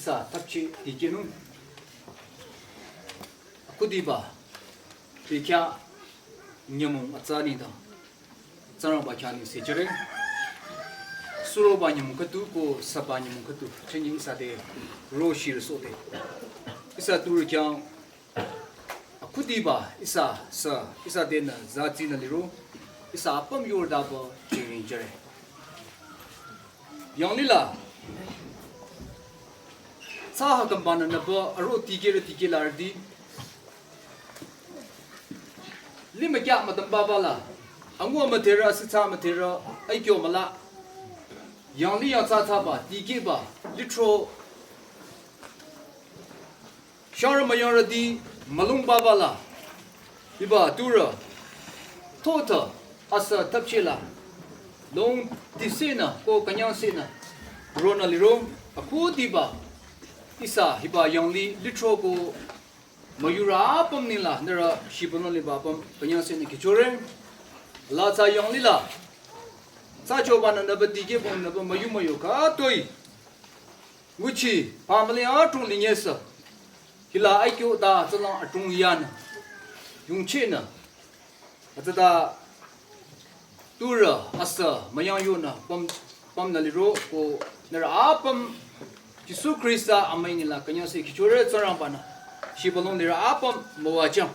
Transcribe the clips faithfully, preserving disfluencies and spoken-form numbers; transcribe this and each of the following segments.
Ihsa thapchi dikehnung. Akhudiba, dikya nyümong atsa nengdang Tsingrangba khyang ningse jüre. Suroba nyümong khüdu ko süba nyümong khüdu, chünye ihsa te roshirü sohde. Ihsa tpurü khyang akhudiba ihsa sü, ihsa tenü zatsinü liro, ihsa apüm yordaba jingring jüre. Yanglila, tsa hakambanü nüba aro dikehre dikehlarüti, limih kya mütambaba la, angu müdherü, asitsa müdherü, aikyo müla, yangli yangtsa tsaba, dikehba, lithro, sharü müyurüti mülungbaba la, hiba tpurü, thotha, asü thapchila, lung tisenü, ko künyangsenü, ronü liro, akhudiba, ihsa hiba yangli lithro ko müyurü apüm nengla, nührü shibülung liba apüm, künyangsenü kihchore, la tsa yanglila, tsa chobanü nüba dikehbong nüba müyu müyu khütoi, nguchi, pamüli atung linyesü, hila aikyo ta tsalang atung yanü, yungchenü, atsata tpurü asü müyangyonü püm, pümnü liro ko nührü apüm Jisu Khrista amüi nengla künyangse kihchore Tsingrangbanü shibülung lirü apüm müwajüng.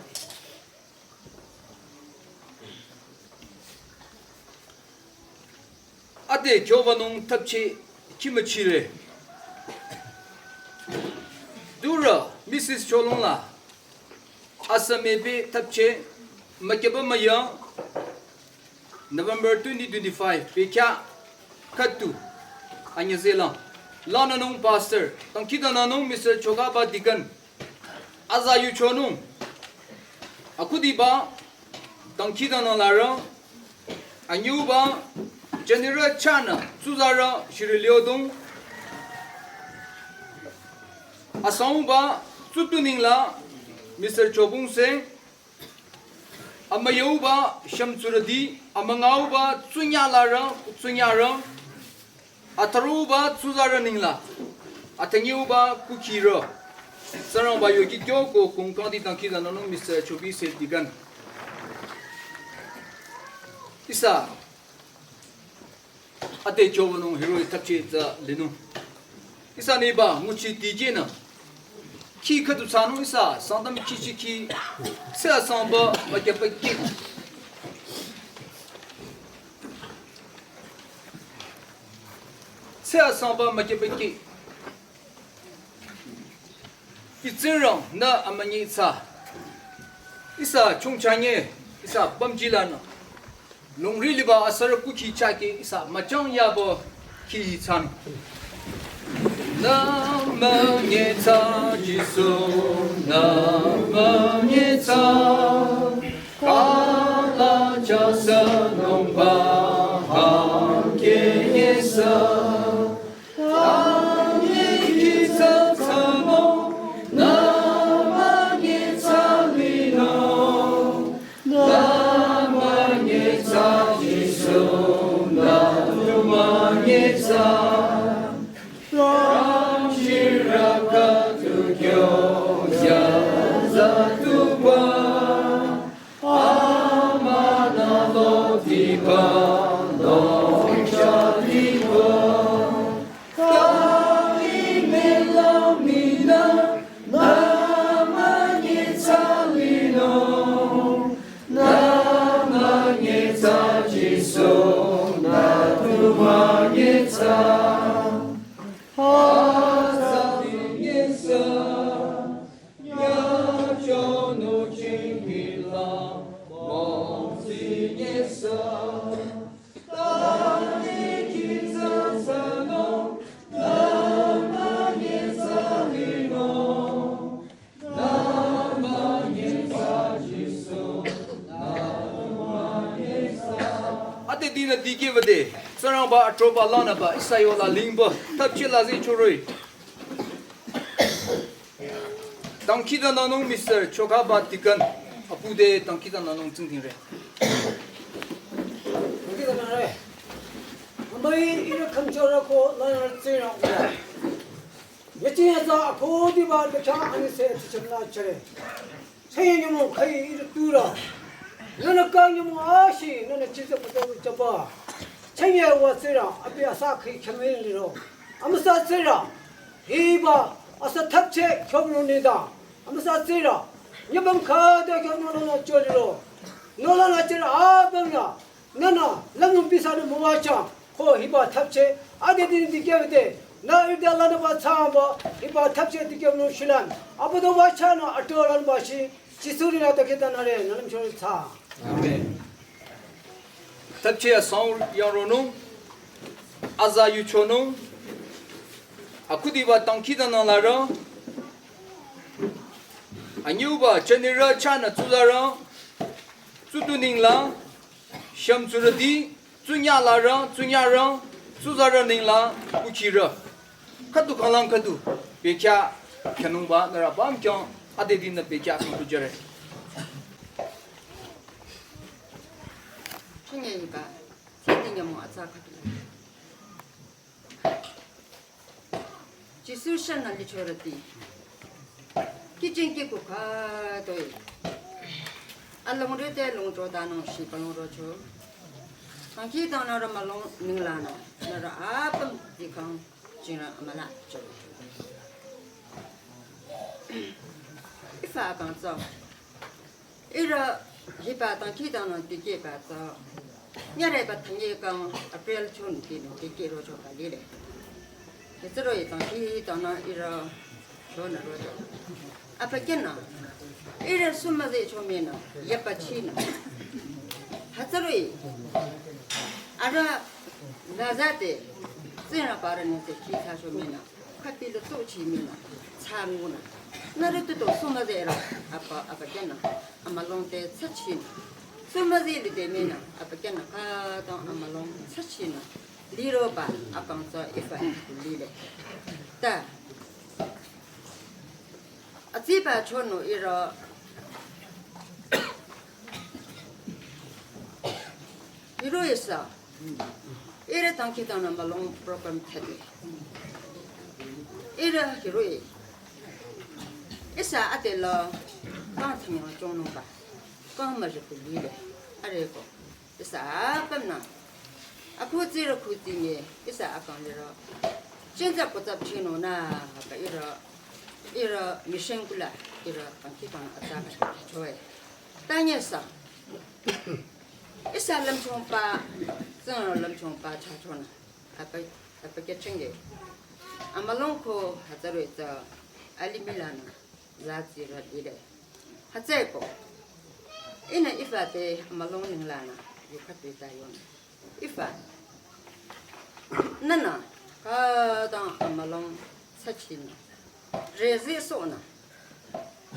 Ade kyobanung thapchi kimüchire. Tpurü Missus Cholung la asü mübe thapchi mükyeba müyang November twenty twenty-five pekya khüdu anyüzelang. Lanünung pastor, dangkhidangnangnung Mister Chokaba deacon, aza yuchonung. Akhudiba dangkhidangnanglarü, anyüba general chahnü tsuzarü shiri liodong. Asangba tsutu nengla Mister Chobungse, amüyuba shümtsurüti, amüngauba tsunyalarü, tsunyarü, atharuba tsuzarü nengla, athanyuba kukhirü. Tsingrangba yu kikyo ko kungkangdi dangkhidangnangnung Mister Chobise deacon. Ihsa ade kyobanung hiroh-i thapchi tsü linung. Ihsa nengba nguchi dikehnü. Khi khüdu thsanung ihsa, Sangtam khichi khi, tse asangba mükyeba khi. Tse asangba mükyeba khi. Itsingrang nü amünyi tsa. Ihsa chungchanye, ihsa pümjilanü. Lungri liba asarü kukhi chaki ihsa müchang yaba khi tsan. Nü Münye tsa Jisu, nü münye tsa. Kala cha sünungba ha ke yesa. Ani ki tsa tsamo, nü münye tsa lino. Nü münye tsa Jisu, nü tu münye tsa. Ade dinü dikehbade, Tsingrangba atroba lanüba, ihsa yola lingba, thapcheh la zehchoroi. Dangkhidangnangnung Mister Chokaba Deacon, apude dangkhidangnangnung tsingdhingre. Dangkhidangnangre. Ambai ira kamchora ko lana Tsingrangba. Yeti yaza akodiba leka anise tichemla chere. Cheye nyümong khai iri tura. Nana ka nyümong ashi, nana chiza pata chapa. Cheye wa tsira, abi asa khai khamen liro. Amüsa tsira. Hiba, asa thapcheh khyomno nida. Amüsa tsira. Nyabam khada khyomno nana choliro. Nola na tsira abang na. Nana, langung bisa na muwacha, ko hiba thapcheh, ade din dikehbade, na irda lanaba tsamba, hiba thapcheh dikehbano shilan, abado wacha na atoran bashi, Jisu rila taketa nare, nalam chori tsa. Amen. Thapcheh asang yaronung, aza yuchonung, akudiba dangkhidangnang lara, anyuba chanira chana tsulara, tsutuning la, sham tsurüti, tsunya larang, tsunyarang, tsuzarang ninglang, kuchirang. Khüdu khanglang khüdu, bekhyah, khyünungba, nührü apüm khyang, ade dinü bekhyah, khüdu jüre. Chinge iba, tsüti nyümong atsa khüdu. Jisu shanü lichorüti. Kiching kiku khütoi. Alongre te longcho danung shi palong rocho. Dangkhidangnang rü mülung ninglanü. Nührü apüm dikang jingrü amüla cho. Ifa akang tsü. Ihrü hiba dangkhidangnang dikehba tsü. Nyareba thangi kang April chun kinü dikeh rocho ka lile. Hitsüroh-i dangkhidangnang ihrü chonü rocho. Apa kenü. Ihrü sumüze chomenü, yapa chinü. Hitsüroh-i. Arüh lazate, Tsingrangba rünü te khitsa chomenü. Khüpilü tsuchi minü, tsa ngunü. Nührü tuto sumüzerü, apa, apa kenü, amülung te tsachinü. Sumüze lide minü, apa kenü, khütang amülung tsachinü. Liroba, akang tsü ifa lile. Ta. Atsiba chonü ihrü. Ihrü ihsa. Ihrü dangkhidangnang mülung program thali. Ihrü hiroh-i. Ihsa ade la kang thanyang chongnungba. Kang müjü kulile. Arüh ko. Ihsa apümnü. Akhutsirü khutsingye. Ihsa akang liro. Chinza kutsap chinü nü. Apa ihrü. Ihrü mission kula. Ihrü dangkhidangnang atsa ka choe. Tanyesa. Ihsa lümchungba, tsüngrü lümchungba chachonü. Apa, apa kechinge. Amülung ko hütsüroh-i tsü alimih lanü, zatsirü lile. Hütsüeko. Ihnü ifa te amülung ninglanü, yukhati ta yonü. Ifa. Nünü, khütang amülung tsachinü. Rezeh sohnü.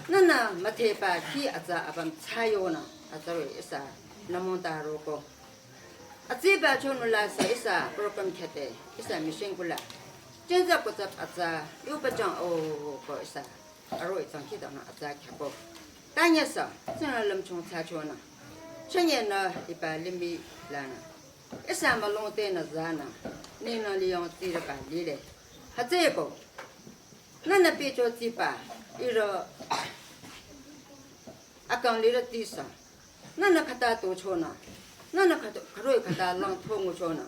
Nünü müdheba khi atsa apüm thsayonü, atsa roh-i ihsa nümung ta roko. Atsüba chonu la sü ihsa program khete, ihsa mission kula. Jenza kutsap atsa, yuba jang o ko ihsa. Aro itsang khi dana atsa khyako. Tanyasa, sünü lümchung thsachonü. Chünye nü iba limih lanü. Ihsa mülung tenü zanü. Ninü liyong tsiraba lile. Hütsüko. Nünü pehcho tsiba, ihrü akang lirüti sü. Nünü khüta tochonü. Nünü khüta, khürü-i khüta lang thonguchonü.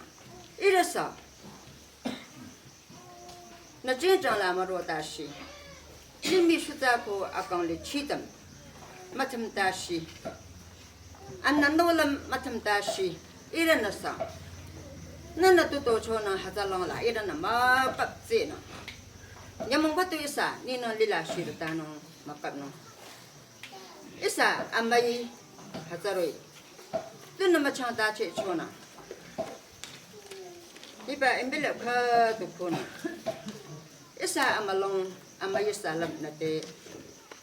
Ihrü sü. Nü jingchang la müro tashi. Limih shutsa ko akang li chitam. Müthüm tashi. Anna nolam müthüm tashi. Ihrünü sü. Nünü tu tochonü hütsülang la ihrünü mükap tsinü. Nyümong batu ihsa, ninü lila shiru tanung mükapnung. Ihsa amüi hütsü roh-i. Tunü müchang ta chehchonü. Iba imbile khüdu khunü. Ihsa amülung amüi ihsa lümnü te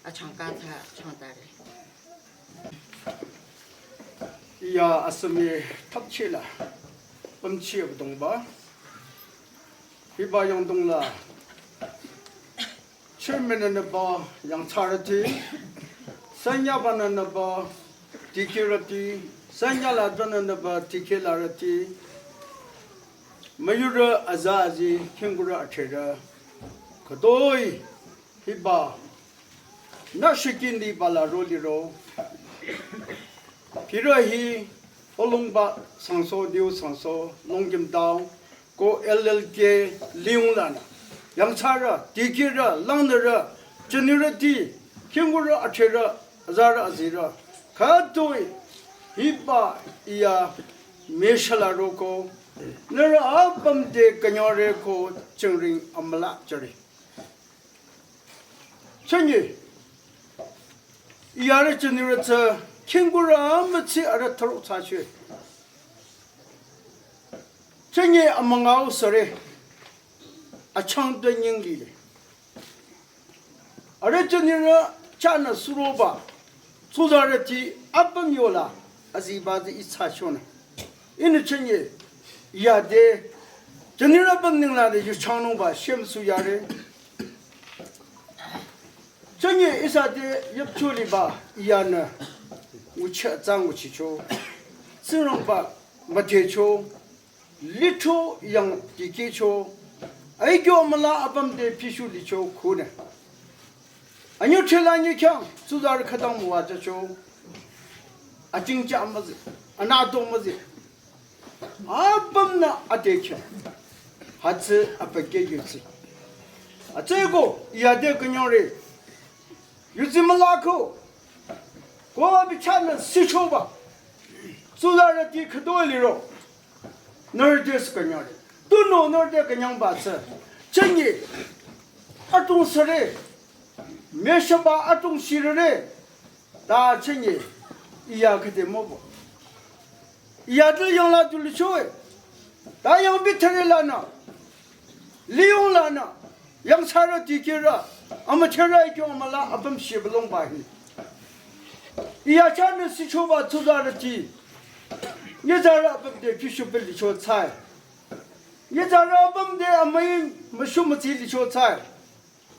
achangka thsa changtare. Iya asümi thapchila pümchi abdongba. Hiba yangdong la. Chairman nü nüba yangthsarüti, sanyaba nü nüba dikehrüti, sanyala dünü nüba dikehlarüti, müyurü aza azi, khingkurü athrerü, khütoi hiba nü shikin liba la ro liro. Pirü hi Holungba sangso, Diu sangso, Longkim Town, ko L L K liyung lanü. Yangthsarü, dikehrü, langnürü, jünirüti, khingkurü, athrerü, azarü, azirü. Khütoi hiba iya meshala roko. Nührü apüm te künyangre ko chingring amüla jüre. Chünye, iyarü jünirü tsü, khingkurü amütsi arüh tharo thsachi. Chünye amüngao süre, achang te nying lile. Arüh jünirü chahnü suroba, tsuzarüti apüm yola, aziba zi itsachonü. Ihnü chünye, yade, jünirü apüm ningla de yuchangnungba, shemüsu yare. Chünye ihsa te yüpcho liba iyanü nguchi atsa nguchicho. Tsingrangba müdhecho. Licho yang dikehcho. Aikyo amüla apüm te pishu licho khunü. Anyüchela nyikhyang tsuzarü khütang müwajücho. Achingcha müzi. Anüto müzi. Apümnü adekhe. Hütsü apüke yutsi. Atsüko, iyade künyangre. Yutsi mülako. Ko abi chahnü sichoba. Tsuzarüti khütoi liro. Nührü te sü künyangre. Tunüo nührü te künyangba tsü. Chünye. Atung süre. Meshaba atung shirüre. Ta chünye, iya khüde mübo. Iya te yangla tu lichoe. Ta yang bi thare lanü. Liyung lanü. Yangthsarü dikehrü. Amütherü kyo amüla apüm shibülungba hi. Iya chahnü sichoba tsuzarüti. Nyitsarü apüm te pishu pe licho tsai. Nyitsarü apüm te amüi müshu mütsi licho tsai.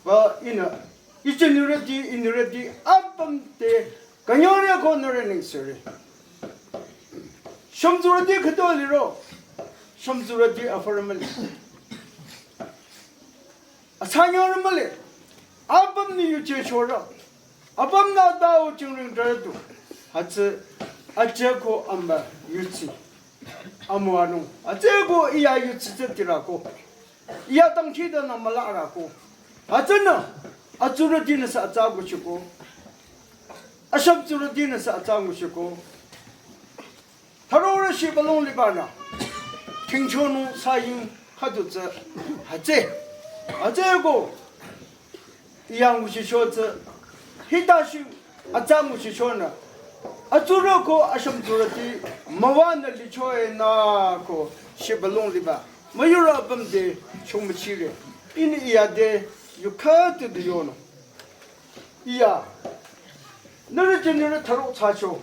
Ba ihnü, ijünirüti, inirüti, apüm te, künyangre ko nührü ningsire. Shümtsurüti khütoi liro, shümtsurüti afürü mühle. Asanyarü mühle, apümnü yuje chorü, apümnü tao chingring trarütu, hütsü, ache ko amba yutsi. Amüwanung. Atsüko iya yutsi tsü tirako. Iya tangchi de nü mülarako. Hütsünü. Atsurütinü sü atsa nguchiko. Ashümtsurütinü sü atsa nguchiko. Tharorü shibülung libanü. Tingchonung saying khüdu tsü. Hütsü. Atsüko. Iya nguchicho tsü, hita shi atsa nguchichonü. Atsurü ko ashümtsurüti, müwanü lichoe nü ko, shibülung liba. Müyurü apüm te, chungmüchire. Ihnü iya te, Yu khüdu du yonung. Iya. Nührü jünirü tharo thsacho.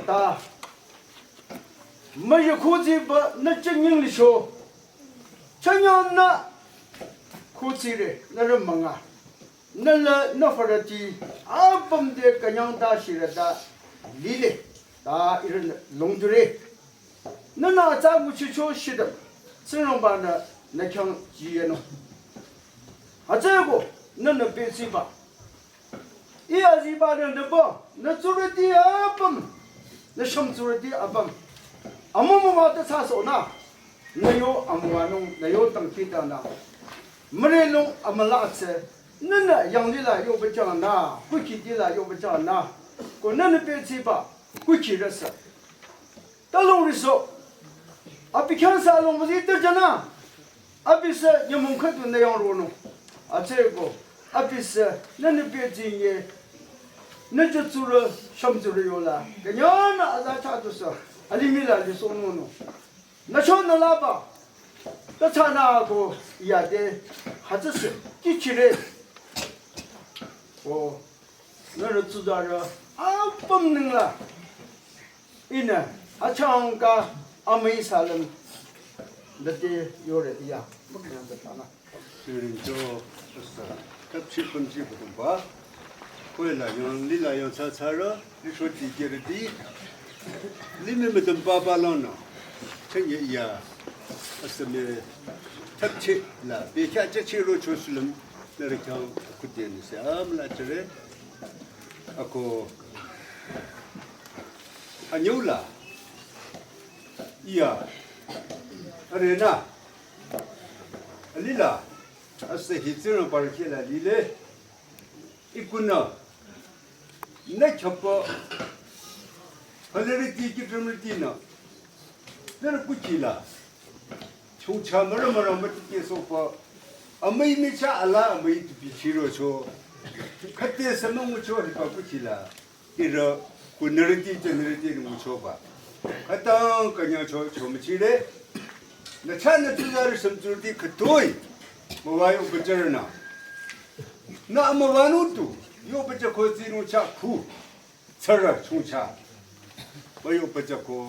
Ta. Müyü khuzi ba nü jünying licho. Chanyonü khuzi re nührü münga. Nü la nü farati apüm de künyang ta shirüta lile. Ta ihrü longdure. Nünü atsa nguchicho shidüm. Tsingrangba-nü nü khyang jiyenung. Hütsüeko nünü betsiba. Iya ziba nü nüba, nü tsurüti apüm, nü shüm tsurüti apüm. Amümüwa ta thsasohnü, nü yo amüwanung, nü yo dangkhidangnang. Mürenung amüla tsü, nünü yanglila yoba changnü, kukhitila yoba changnü. Ko nünü betsiba, kukhirüsü. Ta longriso. Abi khyang sü along müzi tüjünü. Abi sü nyümong khüdu nü yang ronung. Hütsüeko. Abi sü nünü betsinye. Nü jü tsurü, shüm tsurü yola. Künyangnü aza thsa tusü. Alimih la lisohnung. Nü chonü laba. Ta thsanü ko yade. Hütsüsü. Kihchire. O. Nührü tsuzarü apüm nengla. Ihnü achangka amüi salüm dati yore iya. Büknü da thsanü. Sürüncho usa. Thapchi pümchi pütümba. Koila yang lila yang thsa thsarü. Lisho ti kerüti. Limih mütümba balonü. Chenge iya. Asame thapchi la. Bekya chachi rocho sulüm. Nührü khyang kuteni se amla chire. Ako anyüla. Iya. Arena. Alila. Ase hitsino parkela lile. Ikunü. Nü chapa. Haleriti kitrumriti nü. Nührü kuchila. Chongcha mürü mürü mütikehsohba. Amüi michah ala amüi tu bichirocho. Khüte sümüngucho hiba kuchila. Ihrü kunürüti jünirüti nguchoba. Khütang künyangcho chomüchire. Nü chanü tsuzarü shümtsurüti khütoi. Müwa yoba jürünü. Nü amüwanung tu. Yoba jüko tsinung chah khu. Tsürü chongcha. Ba yoba jüko.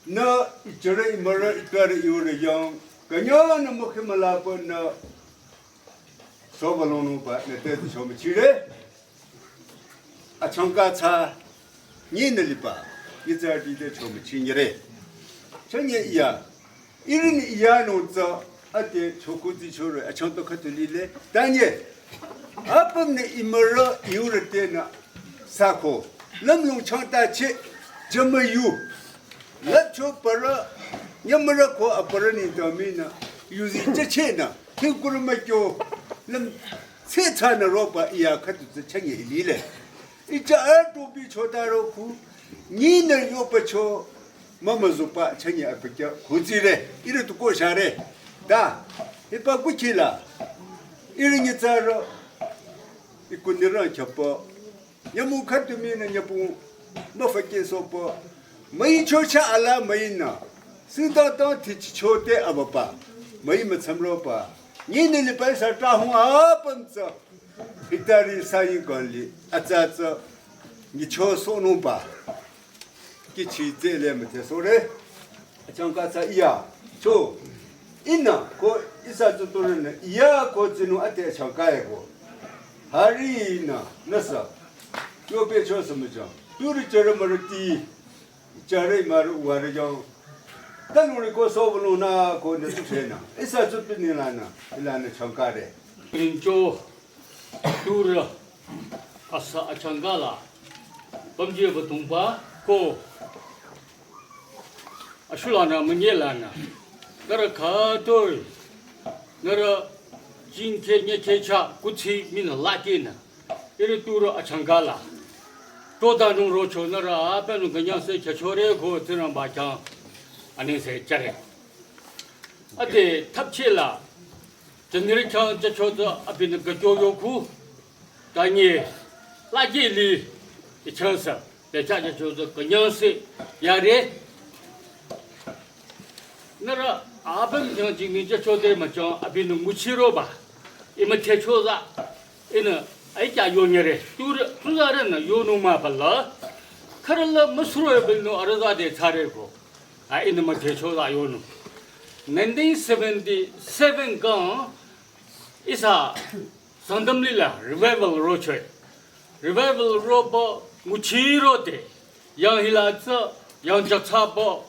Nü ichire imüre itare iure yang. Künyangnü mükhi mülaba nü. Soba lonungba nü te chomüchire. Achangka thsa. Nyinü liba. Itsarüti te chomüchinyire. Chanye iya. Ihrünü iyanung tsü ate chokuzi chore achangto khüdu lile. Tanye. Apümnü imüre iure tenü sako. Lümlong changta che. Jamayu. Lüpcho parü, nyümürü ko aparü nengdang minü, yuzi chechenü, tingkurü mükyo, lüm tsethsanü roba iya khüdu tsü chanye lile. Icha atobi chota ro khu, nyinü yoba cho, mama zuba chanye apikya, kuzire, ihrü tu ko share. Ta, hiba kuchila, ihrü nyitsarü, ikunirü chapa, Nyümong khüdu minü nyümong müfakehsohba. Müicho chah ala müinü. Singdang dang tichicho te ababa. Müi mütsamroba. Nyinü liba ihsa trahung apüm tsü. Hitari sayi gali. Atsa tsü. Nyichosohnungba. Kichi tsele müthesore. Achangka thsa iya. Cho. Ihnü ko ihsa tsuturünü iya ko tsünung ate achangka eko. Harinü nüsa. Yobecho sümüjang. Turi chore mürüti. Chore mürü wari jang. Tanuri ko sobulunü ko nü tsusenü. Ihsa tsupinilana. Ilanü changkare. Incho. Turi. Asa achangkala. Pamje batungba ko. Ashulanü münyelanü. Nührü khütoi. Nührü jingkhe nyekhe chah kuthsi minü lakinü. Ihrü turi achangkala. Todanung rocho nührü abenung künyangse khyachore ko Tsingrangba khyang. Anengse chare. Ade thapchela. Jünirü khyang jücho tsü abinü kükyo yokhu. Tanye, lakili, ichangsa, becha jücho tsü künyangse, yare. Nührü, apüm jang jingni jücho te müchang, abinü nguchiroba. Imüdhecho za, ihnü, ai kya yonyere, turü, tuzarünü yonung mah bala, khürüla müsuro ebinung arüh za de thsare ko. A ihnü müdhecho za yonung. Nineteen seventy-seven kang, ihsa, Sangtam lila, revival rochoe. Revival roba, nguchi rode, yang hila tsü, yang jatsaba,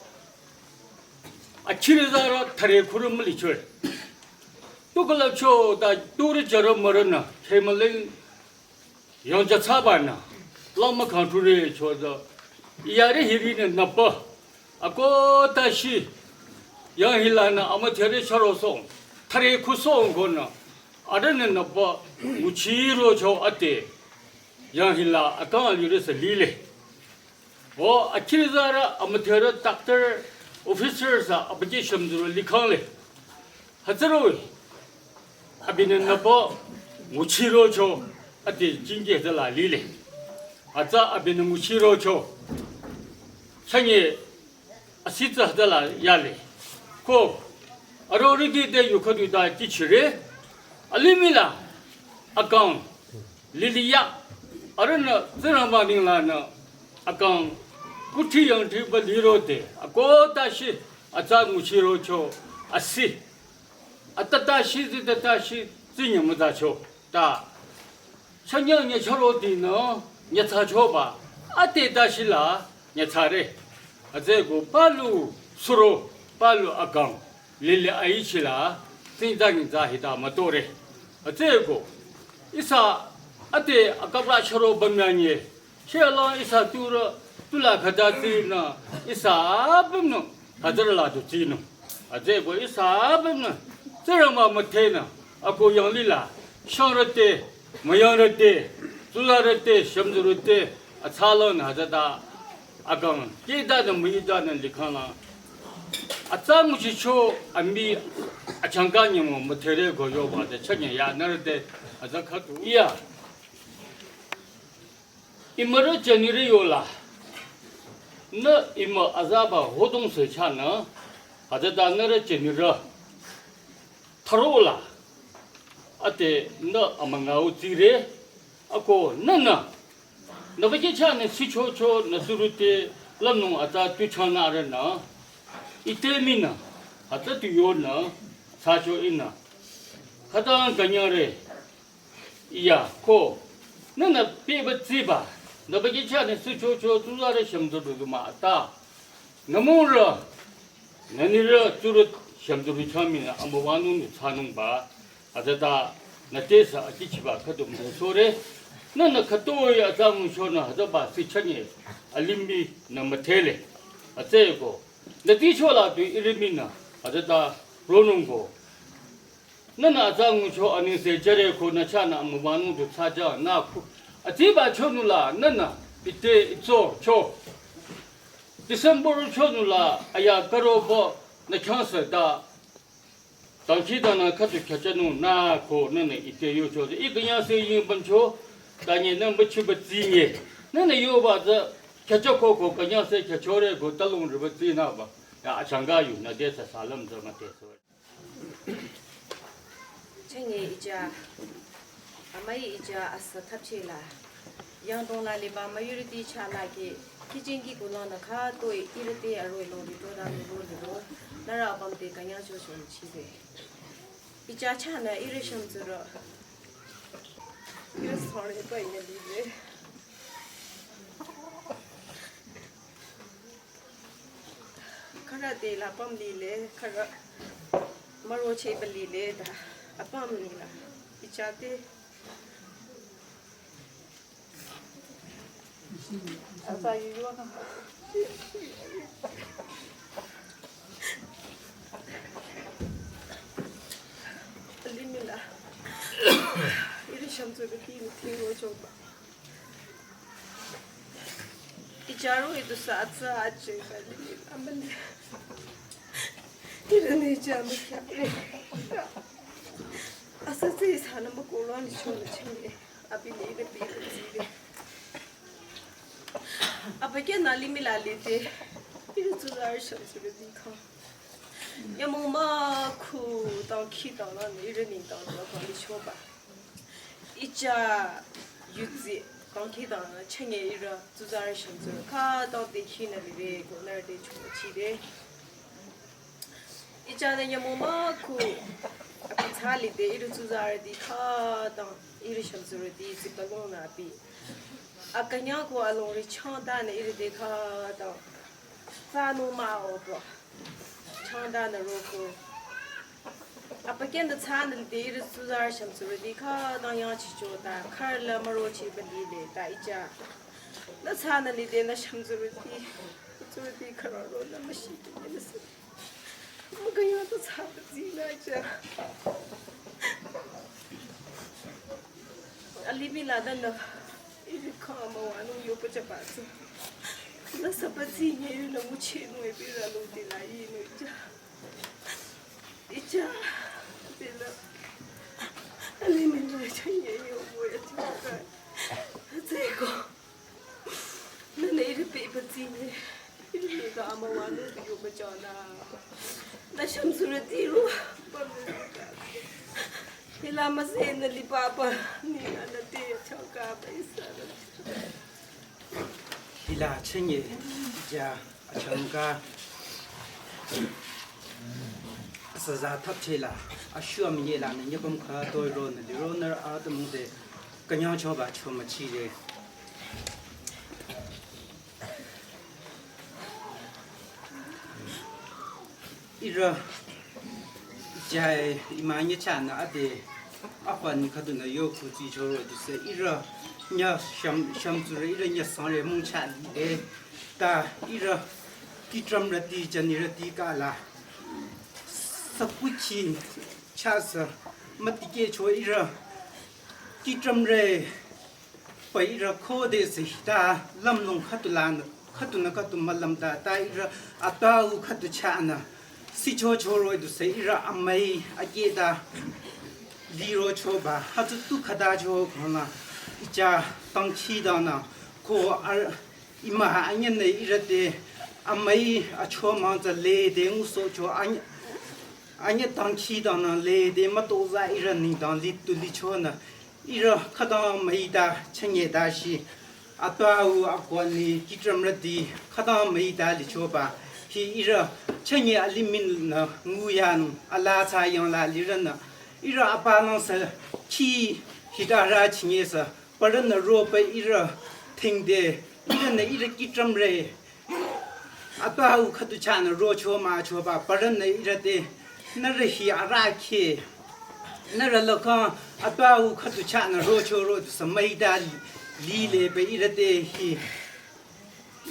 achiri zara thare khürü mülichoe. Tukala cho ta turi jara marana, kemaling yang jatsaba na, lama kanturi cho da, yare hiri ne napa, ako tashi, yang hila na ama thare charo song, thare khu song ko na, arüh ne napa, nguchi rocho ate, yang hila akang alire sa lile. O, achiri zara, amüdherü doctor, officer sa, abükyü shümdhürü likhang le. Hütsüroh-i, abinü nüpü, nguchi rocho, ati jingke hütsüla lile. Atsa abinü nguchi rocho. Chanye, asitsa hütsüla yale. Ko, arorüti te yukhüdu ta kichire, alimihla, akang, liliya, arühnü Tsingrangba ninglanü akang kuthsi yangthsiba lirode, ako tashi atsa nguchirocho asi. Atatashi zitatashi zinye mütsacho ta. Chanyang nyecharo dinü nyetsachoba, ate tashila nyetsare. Atsü ko palu suro, palu akang, lili aichila, tsingdang za hita mütore. Atsü ko, ihsa ate akabra charo bamyanye, chela ihsa tura, tula khata tsina, ihsa bamno, hazarla tu tsino. Atsü ko ihsa bamno, tsirama müthena, ako yanglila, shangrate, müyangrate, tsularate, shümdhürüte, atsalon hazata, akang, kidana müidana likhana. Atsa nguchicho ami achangka nyemo müthere ko yoba de chanye ya narde aza khatu. Iya. Imürü chenire yola. Nü imü azaba hodong se chana. Hazata nürü chenire. Tharola. Ate nü amüngao tsire. Ako nünü. Nübükyü chahnü sichocho nü surüte lümnung ata tu changna arühnü. Ite minü. Ata tu yonü. Sacho inü. Khütang künyangre. Iya, ko. Nünü peba tsiba. Nübükyü chahnü sichocho tuzarü shümdhürü ma ata. Nümurü, nünirü tsurü shümdhürü changminü amüwanung nü chanungba, atata nütesa akichiba khüdu müsore, nünü khütoi atsa nguchonü hazaba si chanye alimbi nü müthele, atsü ko, nüti chola tu iriminü, atata ronung ko. Nünü atsa ngucho anise jere ko nü chahnü amüwanung du tsaja nü ku. Atsiba chonula nünü ite itso cho. December chonula aya karobo nü khyangse ta. Tangki danü khüdu khyachanung nü ko nünü ite yocho. I künyangse yingbancho. Tanye nü müchiba tsinye. Nünü yoba za khyachako ko künyangse khyachore ko talung riba tsinaba. Ya achangka yu nütesa salam za müteso. Chenge ija, amai ija asa thapchela. Yangdong la liba müyurüti chahnü ki, kichingi kulang nü khütoi irüti aroi long lito da liro liro, nührü apüm te künyangcho cho chibe. Ija chahnü irü shümdhürü. Irü sorry to ine libe. Khürü te la apüm lile, khürü mürocheba lile ta apüm lila. Ija te. Asa yu yu na. Alimihla. Irü shümdhürü ti ni ti rochoba. Ijaru itu sa atsa ache kali amali. Irü ni jamu kya re. Asa se sana ma koran chona chene. Abi ni de bi de. Abükyü nü alimihla lete. Irü tuzarü shümdhürü dikha. Nyümong mükhu dangkhidangnang nü ihrü nengdang la bali choba. Icha yudsi dangkhidangnang chünye ihrü tsuzarü shümtsurü khütang te khinü lire ko nührü te chungchide. Icha nü nyümong mükhu abi tsü lide ihrü tsuzarüti khütang ihrü shümtsurüti tsipalong nü abi. Akünyang ko alongri changtanü ihrü te khütang. Tsünung mah-o bro. Changtanü roko. Apa kenda tsünü lide ihrü tsuzarü shümtsurüti khütang yangchicho ta khürü la mürochiba lile ta icha. Nü tsünü lide nü shümtsurüti. Tsurüti khürü ro nü müshikhi nü sü. Mükünyang ta tsüba zi nü icha. Alimih la danü, ihrü kang amüwanung yoba chaba tsü. Nü süba zi nye ihrü nü nguchinung e bira longdi la yinung icha. Icha, bila. Alimih la chünye yoba ya chaka. Tseko. Nü nü ihrü pehba zi nye. Ihrü nü kang amüwanung yoba chana. Nü shümtsurüti ro. Hila müse nü lipapa. Nü nü te changkaba ihsa. Hila chünye ja achangka. Saza thapchela. Ashu amye la nü nyüpüm khütoi ronü liro nührü atümung te künyang choba chomüchire. Ihrü jai imanye chanü ade apa ni khüdunü yo kuzi choro duse ihrü nya shüm, shümtsurü ihrü nya sangre mungcha lide ta ihrü kitramrüti janirüti kala sakuchi chasa mütikehcho ihrü kitramre pa ihrü khodesü ta lümlong khüdu lanü, khüdunü khüdu mülümta, ta ihrü atau khüdu chanü. Sicho choro duse ihrü amüi akehta liro choba, hütsü tu khüta cho khona, icha dangkhidangnang, ko ar, ima anyanü ihrü te, amüi acho mangza lede ngusohcho, anya, anya dangkhidangnang lede mütozah ihrü nengdang litu lichonü, ihrü khütang müita chünye ta shi. Atau akwani kitramrüti khütang müita lichoba. Hi ihrü chünye alimih nü nguyanung ala tsü yangla lirünü. Ihrü apa nang sa khi hita ra chünye sa. Parünü ropa ihrü thingde. Ihrünü ihrü kitramre. Atau khüdu chanü rocho müchoba parünü ihrü te nührü hi arahkheh. Nührü lakang atau khüdu chanü rocho ro dusü müita lile pa ihrü te hi.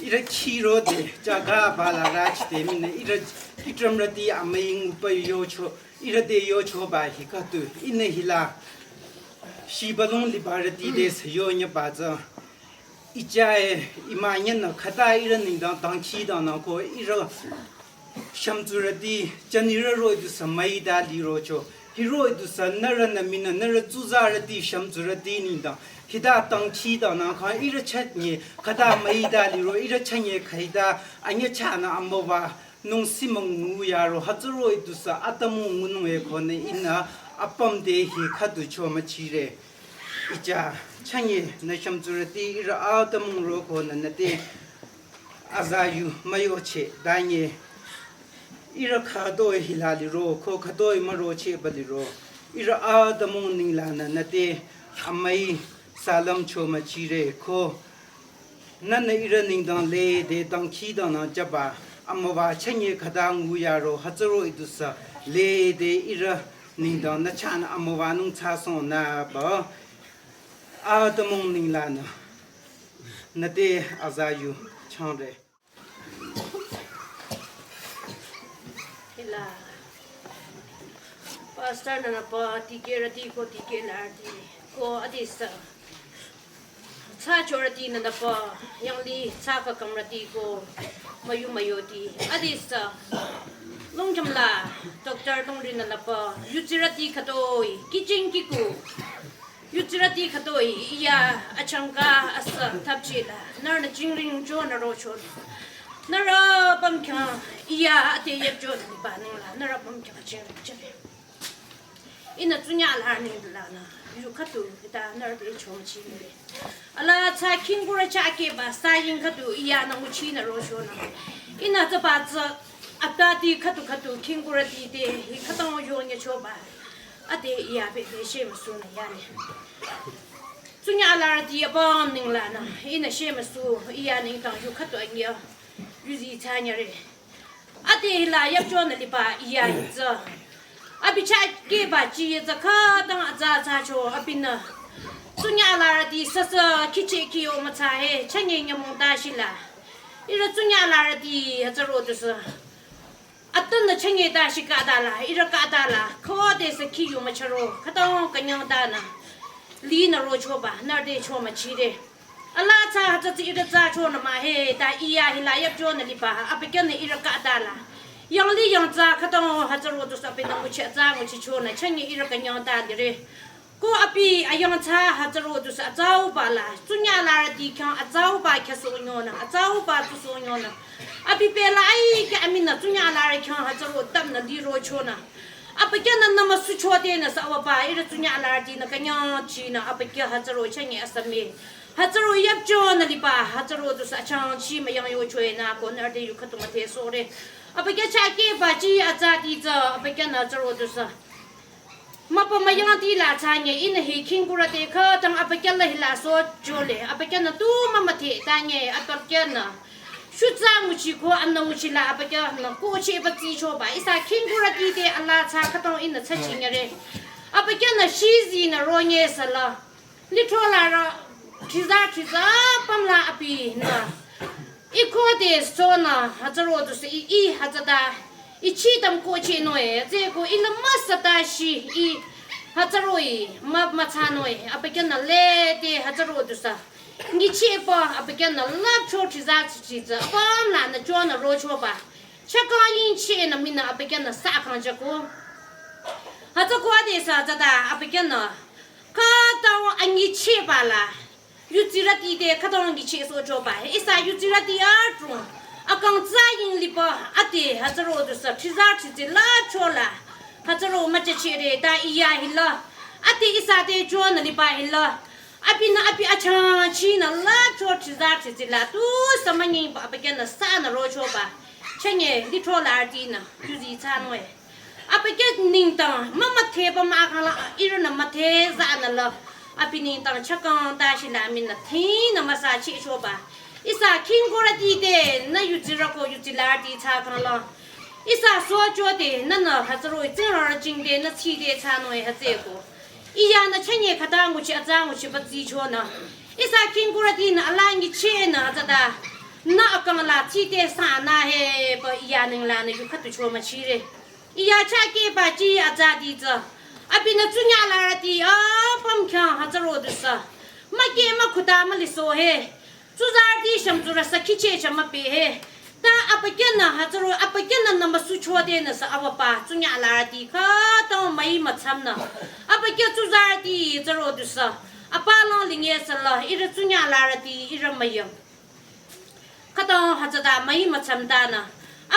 Ihrü khirode jaga bala rachide mine ihrü kitramrüti amüi ngupa yocho ihrü te yochoba hi khüdu ihnü hila. Shibalong libarüti desü yonyaba tsü. Ichae, imanyenü khüta ihrü nengdang dangkhidangnang ko ihrü shümtsurüti janirü roh-i dusü müita lirocho. Hiroh-i dusü nührünü mii nü nührü tsuzarüti shümtsurüti nengdang. Hita dangkhidangnang kang ihrü chünye khüta müita liro ihrü chünye khüta anyü chanü amüwa nungsi müngu yaro hütsü roh-i dusü atümung ngunung e konü ihnü apüm te hi khüdu chomüchire. Icha chünye nü shümtsurüti ihrü atümung ro konü nü te aza yu müyocheh danye ihrü khütoi hila liro ko khütoi mürochehba liro ihrü atümung nenglanü nü te amüi salüm chomüchire ko nühnü ihrü nengdang lede dangkhidangnang jüba amüwa chünye khüta ngu yaro hütsü roh-i dusü lede ihrü nengdang nü chanü amüwanung thsasongnüba atümung nenglanü nü te aza yu changre. Hila. Pastor nünüpa dikehrüti ko dikehnürüti ko adisü. Thsachorüti nünüpa yangli thsa kakamrüti ko müyu müyoti. Adisü. Longcham la doctor longri nünüpa yudsirüti khütoi kiching kiku. Yudsirüti khütoi iya achangka asü thapchila nührünü jingring chonü rocho. Nührü pümkhyang iya ate yepcho nü liba nengla nührü pümkhyang ching ching. Ihnü tsunya la nengla nü yu khüdu hita nührü te chomüchinü. Ala tsü khingkurü chah kehba saying khüdu iyanü nguchinü rochonü. Ihnü tsüba tsü atati khüdu khüdu khingkurüti te hi khütang yonye choba. Ate iya bete shemüsunü yale. Tsunya larüti apüm nengla nü ihnü shemüsu iya nengdang yu khüdu anyü yuzi tsanyare. Ate hila yepcho nü liba iya hi tsü. Abi chah kehba chi tsü khütang atsa tsacho abinü. Tsunya larüti sasa khiche khiyo mütsa he chanye nyümong ta shila. Ihrü tsunya larüti hütsüro tusü. Atanü chanye ta shi khütala, ihrü khütala, khodesü khiyu mücharo, khütang künyang tanü. Linü rochoba, nührü te chomüchire. Ala tsü hütsü tsü ihrü tsü chonü mah he, ta iya hila yepcho nü liba, abükyünü ihrü khütala. Yangli yangtsa khütang hütsüro tusü abinü nguchi atsa nguchichonü, chanye ihrü künyang ta lire. Ko abi ayangtsa hütsüro tusü atsauba la, tsunya larüti khyang atsauba khyüsonyonü, atsauba tusonyonü. Abi pela ai kya aminü tsunya larü khyang hütsüro tamnü lirochonü. Abükyünü nümüsuchodenü sü awaba ihrü tsunya larütinü künyangchinü abükyü hütsüro chanye asümi. Hütsüro yepcho nü liba, hütsüro tusü achangchi müyang yochoenü ko nührü te yu khüdu müdhe sore. Abükyü chah kehba chi atsati tsü, abükyünü hütsüro tusü. Müpü müyangti la tsanye ihnü hi khingkurü te khütang abükyü la hila sochole, abükyünü tu mümüdhe tanye abükyünü. Shutsa nguchi ko anü nguchi la abükyünü ko cheba tsichoba, ihsa khingkurüti te ala tsü khütang ihnü tsü chinyare. Abükyünü shizinü ronye sala. Lithro larü, thiza thiza pümla abinü. I khodesü nü, hütsüro tusü i, i hütsüta, i chi tam kochenoe, tsü ko i la müsata shi, i hütsüro i, mü, mütsanoi, abükyünü lede hütsüro tusü. Nyichehba, abükyünü lapcho thiza chichi tsü, apüm lanü chonü rochoba. Chakang yingchenü minü abükyünü sü kangchako. Hütsü khodesü hütsüta, abükyünü. Khütang anyichehba la. Yudsirüti te khütang nyichehsohchoba. Ihsa yudsirüti adrong. Akang tsü ying liba ate hütsüro tusü thiza thizi la chola. Hütsüro müchachire ta iya hila. Ate ihsa te chonü liba hila. Abinü abi achangchinü la cho thiza thizi la tusü münyiba abükyünü sünü rochoba. Chanye lithro larütinü yuzi tsanoe. Abükyü nengdang mümüdheba mükangla ihrünü müdhe zanü la. Abi nengdang chakang ta shila minü thinü müsachehchoba. Ihsa khingkurüti te nü yudsirü ko yudsi larüti tsü kangla. Ihsa sochode nünü hütsüro i tsingrarü jingde nü tside tsünoi hütsüeko. Iyanü chanye khüta nguchi atsa nguchiba tsichonü. Ihsa khingkurütinü ala nyichehnü hütsüta. Nü akang la tside sünü heba iya nenglanü yu khüdu chomüchire. Iya chah kehba chi atsati tsü. Abinü tsunya larüti apüm khyang hütsüro tusü. Mükeh mükhuta mülisoh he. Tsuzarüti shümtsurü sü khicheh chah müpeh he. Ta abükyünü hütsüro, abükyünü nümüsuchodenü sü awaba tsunya larüti khütang müi mütsamnü. Abükyü tsuzarüti tsüro tusü. Apalang linge sü la ihrü tsunya larüti ihrü müyang. Khütang hütsüta müi mütsamtanü.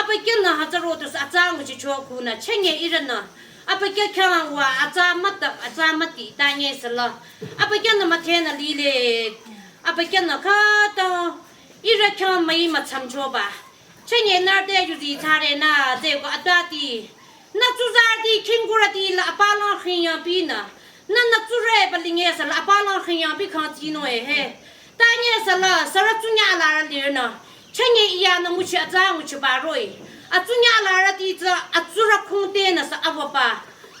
Abükyünü hütsüro tusü atsa nguchicho khunü chanye ihrünü. Abükyü khyang wa atsa mütap atsa müti tanye sü la. Abükyünü müdhenü lile. Abükyünü khütang ihrü khyang müi mütsamchoba. Chanye nührü te yuzi tsarenü tsüeko atati. Nü tsuzarüti khingkurüti la apalang khingyangpinü. Nü nü tsurüba linge sü la apalang khingyangpi kang tsinoi he. Tanye sü la sürü tsunya larü lirnü. Chanye iyanü nguchi atsa nguchiba roh-i. Atsunya larüti tsü atsurü khungtenü sü awaba.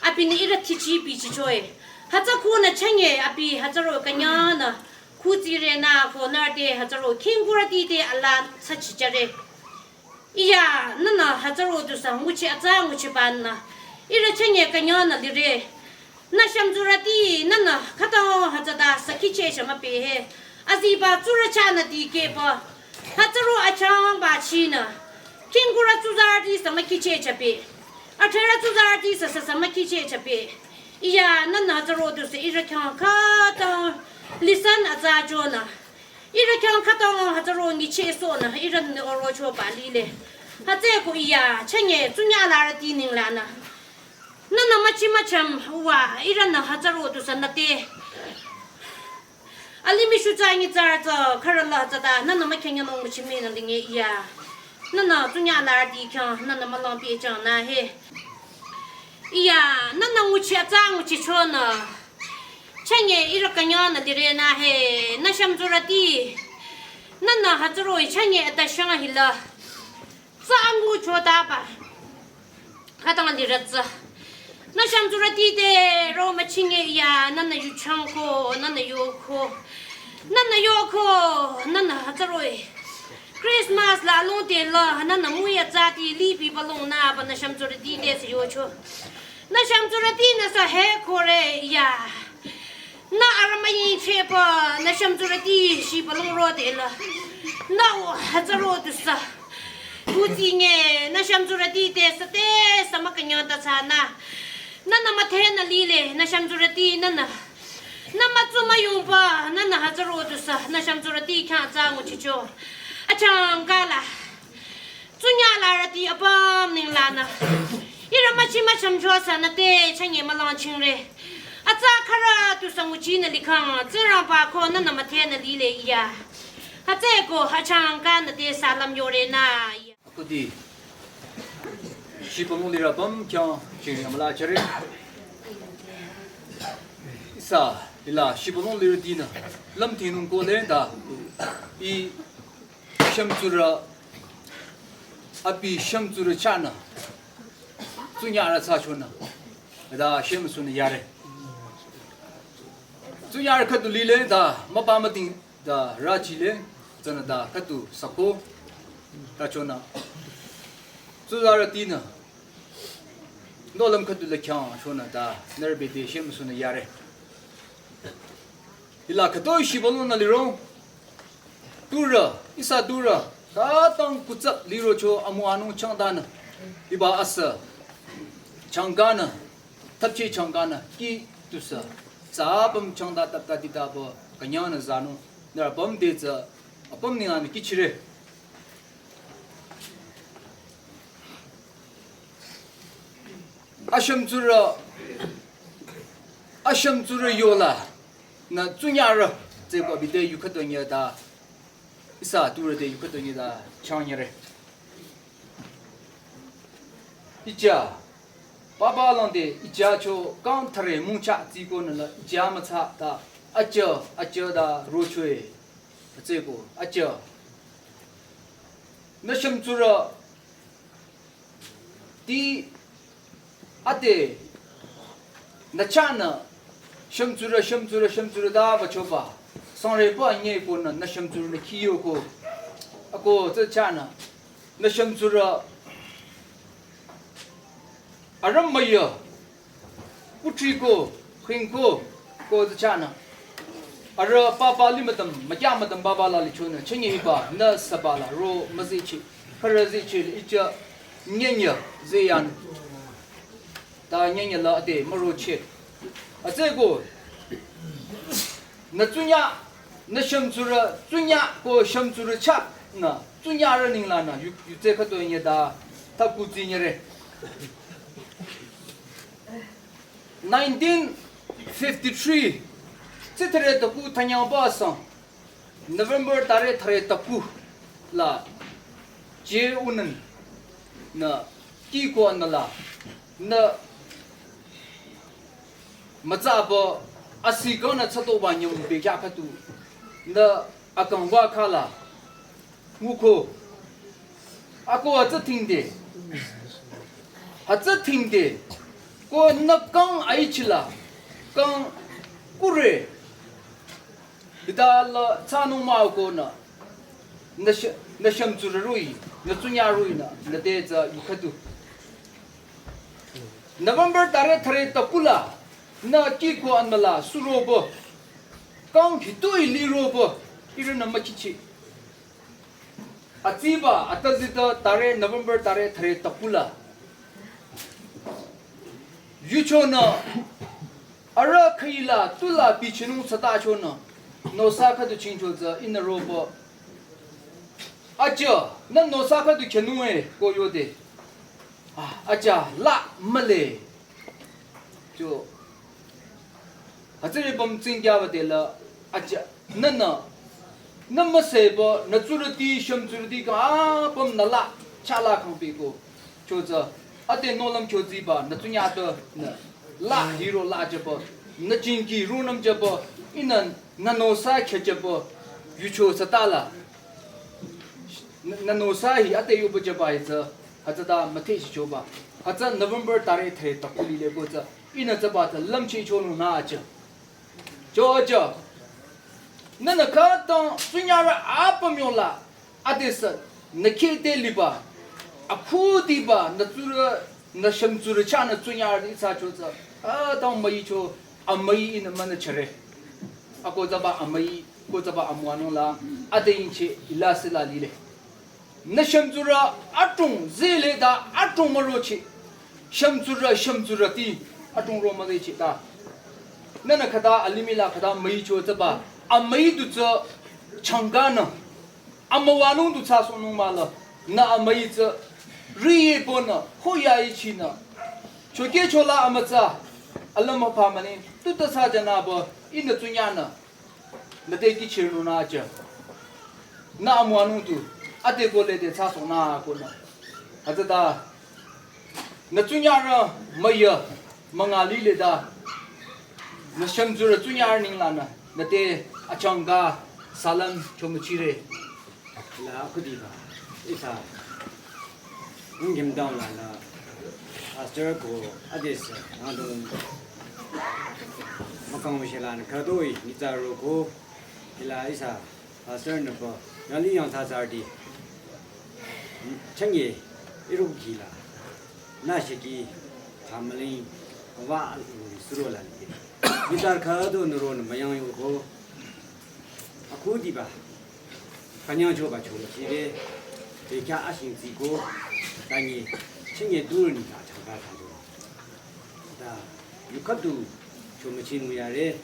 Abinü ihrü thichi bichichoe. Hütsü khunü chanye abi hütsüro künyangnü. Khutsirenü ko nührü te hütsüro khingkurüti te ala sachichare. Iya, nünü hütsüro tusü nguchi atsa nguchibanü. Ihrü chanye künyangnü lire. Nü shümtsurüti, nünü khütang hütsüta sü khicheh chah müpeh he. Aziba tsurü chahnü dikehba. Hütsüro achangba chinü. Khingkurü tsuzarüti sü mükhicheh chah peh. Athrerü tsuzarüti sü sü sü mükhicheh chah peh. Iya, nünü hütsüro tusü ihrü khyang khütang. Listen atsa chonü. Ihrü khyang khütang hütsüro nyichehsohnü ihrünü orochoba lile. Hütsüeko iya chünye tsunya larüti ninglanü, nühnü müchi mücham wa ihrünü hütsüro tusü nüte alimih shutsa nyitsarü tsü khürüla tsüta nühnü mükhenyanung müchiminü linge iya. Nühnü tsunya larüti khyang nühnü mülangpehjang nü he. Iya, nühnü nguchi atsa nguchichonü chünye ihrü künyangnü lire nü he. Nü shümtsurüti, nühnü hütsüro-i chünye ata shang hila tsü anguchotaba khütang lirü tsü, nü shümtsurüti te ro müchinge iya, nühnü yuchangko, nühnü yoko, nühnü yoko, nühnü hütsüro-i Christmas la longte la nühnü nguya tsüti lipiba longnüba nü shümtsurüti te sü yocho. Nü shümtsurütinü sü he kore iya. Nü arüh müyingchehba nü shümtsurüti shiba longro te la, nü hütsüro tusü kutsinge nü shümtsurüti te süte sü mükünyang ta tsünü, nühnü müdhenü lile nü shümtsurüti nühnü, nü mütsu müyungba nühnü hütsüro tusü nü shümtsurüti khyang atsa nguchicho. Achangka la tsunya larüti apüm ninglanü ihrü müchi müchamchosü nüte chünye mülangchingre. Atsa khürü tusü nguchinü likhang Tsingrangba ko nühnü müdhenü lile iya. Hütsüeko achangka nüte salam yore nü iya. Akudi shibülung lirü apüm khyang chingri amüla chare. Ihsa hila shibülung lirütinü lümthinung kohle ta, i shümtsurü, abi shümtsurü chahnü tsunyarü thsachonü ta shemüsunü yare. Tsunyarü khüdu lile ta müpa müding ta rachile, tsünü ta khüdu sako tachonü, tsuzarütinü nohlüm khüdu la khyang chonü ta nührü bete shemüsunü yare. Hila khütoi shibülungnü liro, turü, ihsa turü khütang kutsap lirocho amüwanung changtanü, hiba asü changkanü, thapche changkanü kih tusü tsü apüm changta tapta ditaba künyangnü zanung nührü apüm te tsü apüm ninglanü kihchire. Ashümtsurü, ashümtsurü yola nü tsunyarü tsüko abi te yu khütoi nye ta, ihsa turü te yu khütoi nye ta changnyere. Icha papa longde ichacho kang thüre mungcha tsikonü la icha mütsa ta, acha acha ta rochoe. Tsüko acha nü shümtsurü ti ade nü chahnü shümtsurü, shümtsurü, shümtsurü ta bachoba, sangre ba nye konü nü shümtsurünü kiyoko. Ako tsü chahnü nü shümtsurü arüm müya, kuthri ko, khing ko, ko tsü chahnü arüh papa limütüm, mükya mütüm papa la lichonü chünye hiba nü süba la ro müzichi, khürü zichi icha nyenye ziyan ta nyenye la ade müroche. Atsüko nü tsunya, nü shümtsurü tsunya ko shümtsurü chahnü tsunyarü ninglanü yu, yutse khütoi nye ta ta kutsi nyere. Nineteen fifty-three, tsü thüre taku thanyangba sang, November thüre thüre taku la, je unan nü kiko anüla nü mütsaba asi kangnü tsatoba nyang bekya khüdu nü akangba khala nguko. Ako atsü thingde, atsü thingde ko nü kang aichila kang kure bidala tsanung mah konü nü shü, nü shümtsurü roi, nü tsunya roi nü nü te tsü yu khüdu. November thüre thüre taku la nü kiko anüla suroba, kang hitoi liroba ihrünü mükichi. Atsiba atazita thüre November thüre thüre taku la yuchonü arüh khüila tula bichinung sata chonü Nosa khüdu chingcho tsü ihnü roba. Acha, nü nosa khüdu khenung e ko yode. Ah, acha, la mühle. Cho. Hütsüri püm tsingkyaba de la, acha, nünü, nü müseba, nü tsurüti, shüm tsurüti kang apüm nü la, cha la kang piko. Cho tsü, ade nohlüm kyo ziba, nü tsunyatü, nü la hiro la jaba, nü jingki runam jaba, ihnü, nü nosa khe jaba, yucho sata la. Nü, nü nosa hi ade yoba jaba hi tsü, hütsüta müthe shichoba. Hütsü November tare the takuli le ko tsü, ihnü tsüba tsü lümchi chonung nü acha. Cho acha. Nünü khütang tsunyarü apüm yola, adesü, nü khete liba, akhudiba, nü tsurü, nü shüm tsurü cha nü tsunyarü di tsü cho tsü. Atang müicho, amüi ihnü münü chare. Ako tsüba amüi, ko tsüba amüwanung la, ade inche ila sila lile. Nü shüm tsurü adrong zile da adrong mürochi. Shüm tsurü, shüm tsurüti adrong ro mülechi da. Nünü khüta alimih la khüta müicho tsüba. Amüi du tsü changkanü. Amüwanung du tsü sohnung mühle. Nü amüi tsü riye bonü, hoya ichinü. Choke chola amütsa. Alama pamani. Tuta sa janaba. Ihnü tsunyanü. Nü te kichirnung nü acha. Nü amüwanung du, ade ko le de tsü sohnü ko nü. Hütsüta, nü tsunyarü müya, münga lile da. Nü shüm tsurü tsunyarü ninglanü, nü te achangka salam chomüchire. La akhudiba, ihsa, Ngimdang la la, pastor ko, adesü, nang dong, mükang wishe la, nü khütoi, nitsa ro ko, ila ihsa, pastor nü pa, nali yang sa sa di, changye, iru ki la, nü shiki, family, wa, suro la, nitsa khüto nü ro nü mayang yo ko, akhudiba, kanyang choba chomüchire, te kya ashing tsiko, tanyi, chinye duru ni ta changka ta do. Ta, yu khüdu chomüchinung yare.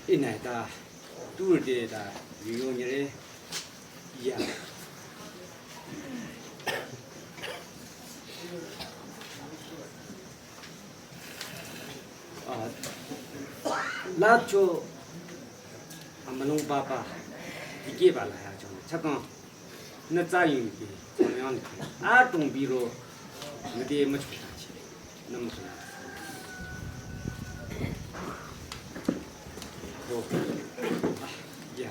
Inai ta, duru de ta, yu yo nyere. Ya. Ah, la cho amülung papa dikehba la ya cho chakang nü tsa ying ki chayang ki adrong biro nü de müchukta chi nü müchukta. Oh. Ah, ya.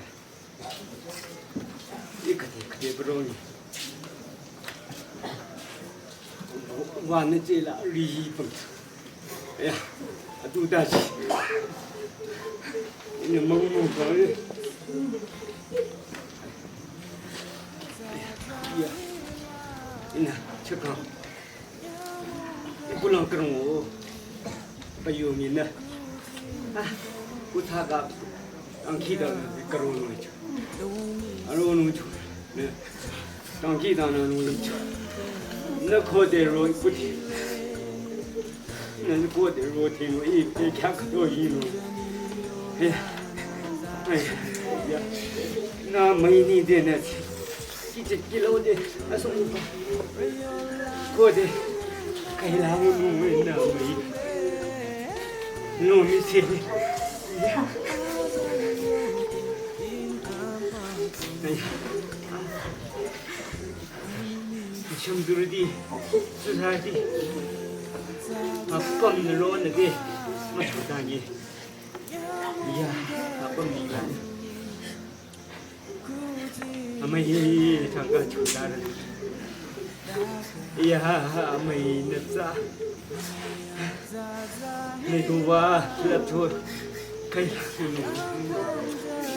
Ikati kati broni. Wa ne ce la ri yi pang. Ya, adu da shi. Ina mang mang ba. Ya. Ina chaka. Kulang kerang o. Payo mi na. Ah, kutha ka angki da karo no chu. Aro no chu. Ne. Angki da na no chu. Na ko de ro kuti. Na ko de ro ti no i pe kya ka do yi no. He. Ai. Ya. Na mai ni de na. Kichik kilo de, aso muka. Ko de, kaila mu mu na mai. No mi se. Ai. Chum durdi, susati. Apam ne lo ne de, ma chutani. Ya, apam ni la. Amai thangka chudar. Ya, amai natsa. Netuwa, la tu. Kai.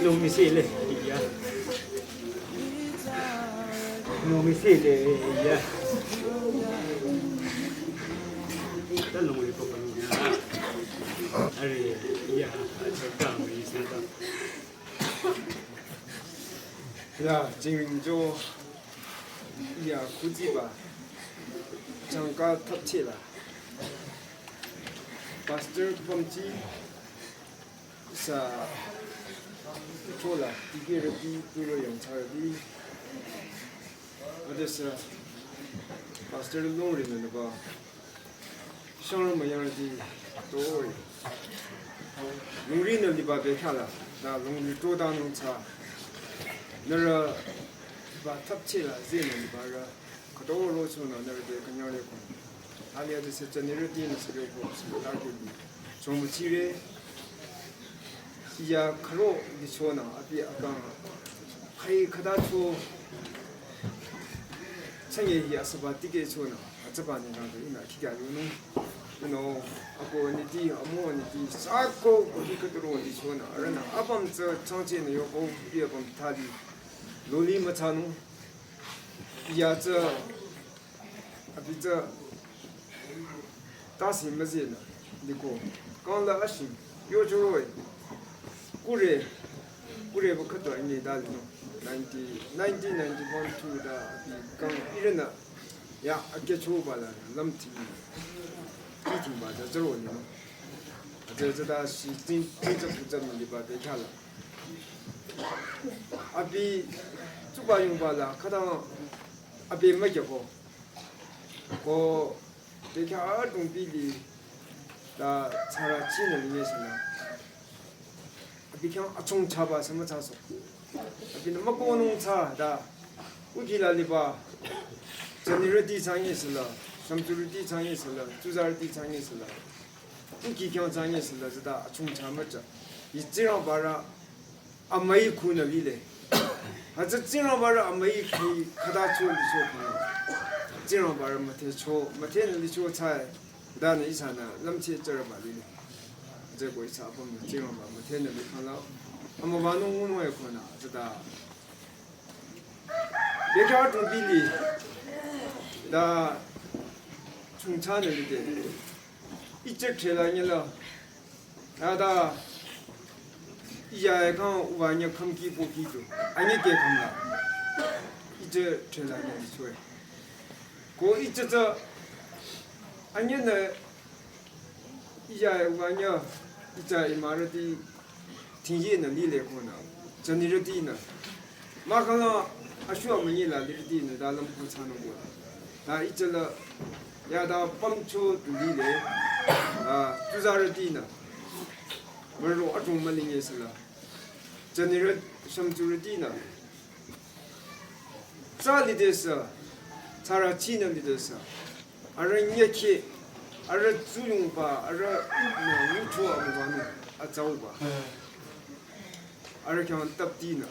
No mi se le. Ya. No mi se le. Ya. Ta no mi ko pa. Are, ya, acha ka mi sa ta. Ya, jingjo, ya, kujiba, changka thapchila. Pastor Pamchi sa chola tiki rati turo yang charati. Adesa Pastor Longri na ba shang ma yang rati toi. Longri na liba be khala da Longri to da nung cha. Nara ba thap che la zena liba ra. Khütoro chonü nührü te künyangre ko. Hali adesü jünirütinü sürü ko sürü la keli. Chomüchire. Ya khüro lichonü abi akang. Khai khüta cho. Changye hi asüba tikeh chonü. Atsüba ni nang ihnü kikya yonung. Ino, ako niti, amo niti, sako, kohi khütoro lichonü. Arühnü apüm tsü changchenü yoko, bi apüm thali. Loli müchanung. Ya tsü, abi tsü, tasi müzenü, liko, kang la ashing, yo choroi, kure, kure bu khüto ine da lino, ninety, nineteen ninety-one two da, abi kang ihrünü, ya, ake choba la, lam ting, ki ting ba da zero lino. Ade zada shi ting, ting zap zap ni ba de khala. Abi, tsuba yungba la, khüta, abi mükyako. Ko, bekhyah adrong bili, da tsara chinü linye sünü. Abi khyang achung chaba sü müchaso. Abinü mükonung cha, da, uki la liba, jünirüti changye süla, shümtsurüti changye süla, tsuzarüti changye süla. Uki khyang changye süla, zada achung cha mücha. Yi Tsingrangba rü, amüi khunü lile. Hütsü Tsingrangba rü amüi khi khüta cho licho khunü. Tsingrangba rü müthe cho, müthenü licho chai. Danü ihsanü lümche tsarüba lile. Hütsüko ihsa apümnü Tsingrangba müthenü likhang la. Amüwanung ngunung e khunü. Zada. Bekhyah adrong bili. Da chungchanü lide. Iche thela nyela. Ada, iya e kang uwa nye kham ki po ki ju. Anye ke kham la. Iche thela nye ichwe. Ko iche tsü, anye ne, iya e uwa nye, iche imarüti, tingye na lile ko na. Jünirütinü. Mahkhang la, ashuwa münyi la lirütinü, da lam ko chanung ko. Da iche la, ya da pamcho tu lile, a, tsuzarütinü. Mürü adrong mülinye süla. Jünirü shümtsurütinü. Tsa lidesü, tsara chinü lidesü. Arüh nyekhi, arüh tsuyungba, arüh nü ngucho amüwanü atsauba. Arüh khyang taptinü.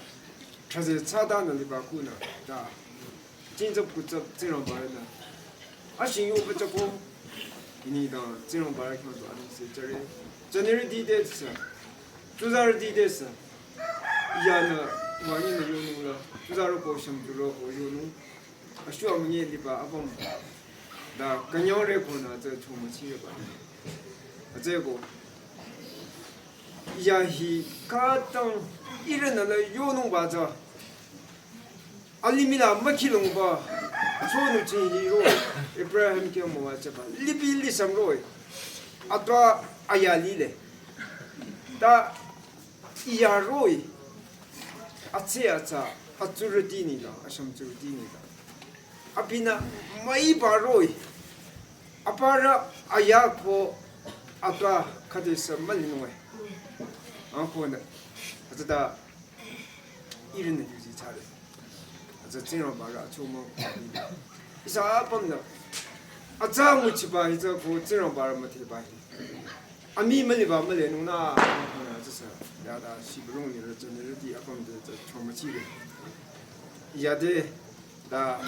Traze tsadanü liba khunü, da. Jinzap kutsap Tsingrangba rünü. Ashing yo pachako. Ini da Tsingrangba rü khyang tu aning se chare. Jünirüti desü. Tsuzarüti desü. Iyanü, wanyinü yonung la. Tsuzarü ko shümtsurü ko yonung. Ashuwa münyi liba apüm. Da künyangre khunü tsü chomüchireba. Atsüko. Ya hi khütang ihrünü la yonungba tsü. Alimih la mükhilungba, chonu ching hi ro, Abraham kyo mo wa chaba, lipi lisam ro, atwa aya lile. Ta iya ro, atse atsa, atsurütinü la, ashümtsurütinü la. Abinü müiba ro, aparü aya ko, atwa khüdesü mülinung e. Anko nü, atsüta, ihrünü yuzi chare. Atsü Tsingrangba rü achomang. Ihsa apümnü. Atsa nguchiba hi tsü ko Tsingrangba rü mütheba hi. Amii müliba mülinung nü. Atsü sü. Ya da shibülung nirü tsü nirüti apüm de tsü chomüchire. Ya de da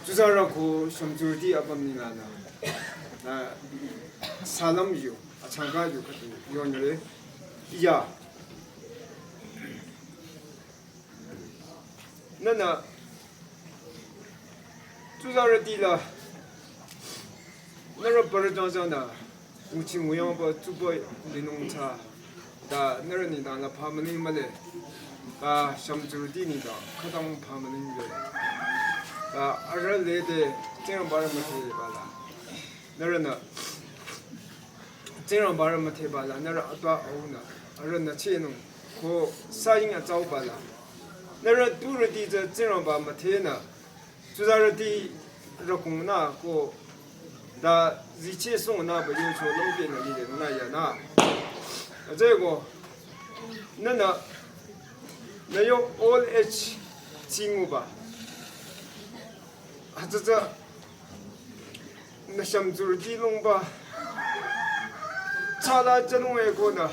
tsuzarü ko shümtsurüti apümnü lanü. Da salam yu. Achangka yu khüdu yonre. Ya. Nünü, tsuzarüti la, nührü parü jangjangnü, nguchi nguyangba tsuba linung cha, da nührü nengdang la phamüling mühle, da shümtsurüti nengdang, khütang phamüling le, da arüh lede, Tsingrangba rü mütheba la, nührünü, Tsingrangba rü mütheba la nührü atwa aunü arühnü chehnung ko saying atsauba la nührü turüti tsü Tsingrangba müthehnü tsuzarüti rükungnü ko da zicheh sungnü ba yucho lümkehnü lidenungnü yanü. Atsüko nühnü nü yo old age tsinguba. Hütsütsü nü shümtsurüti lungba tsüla tsünung ekonü.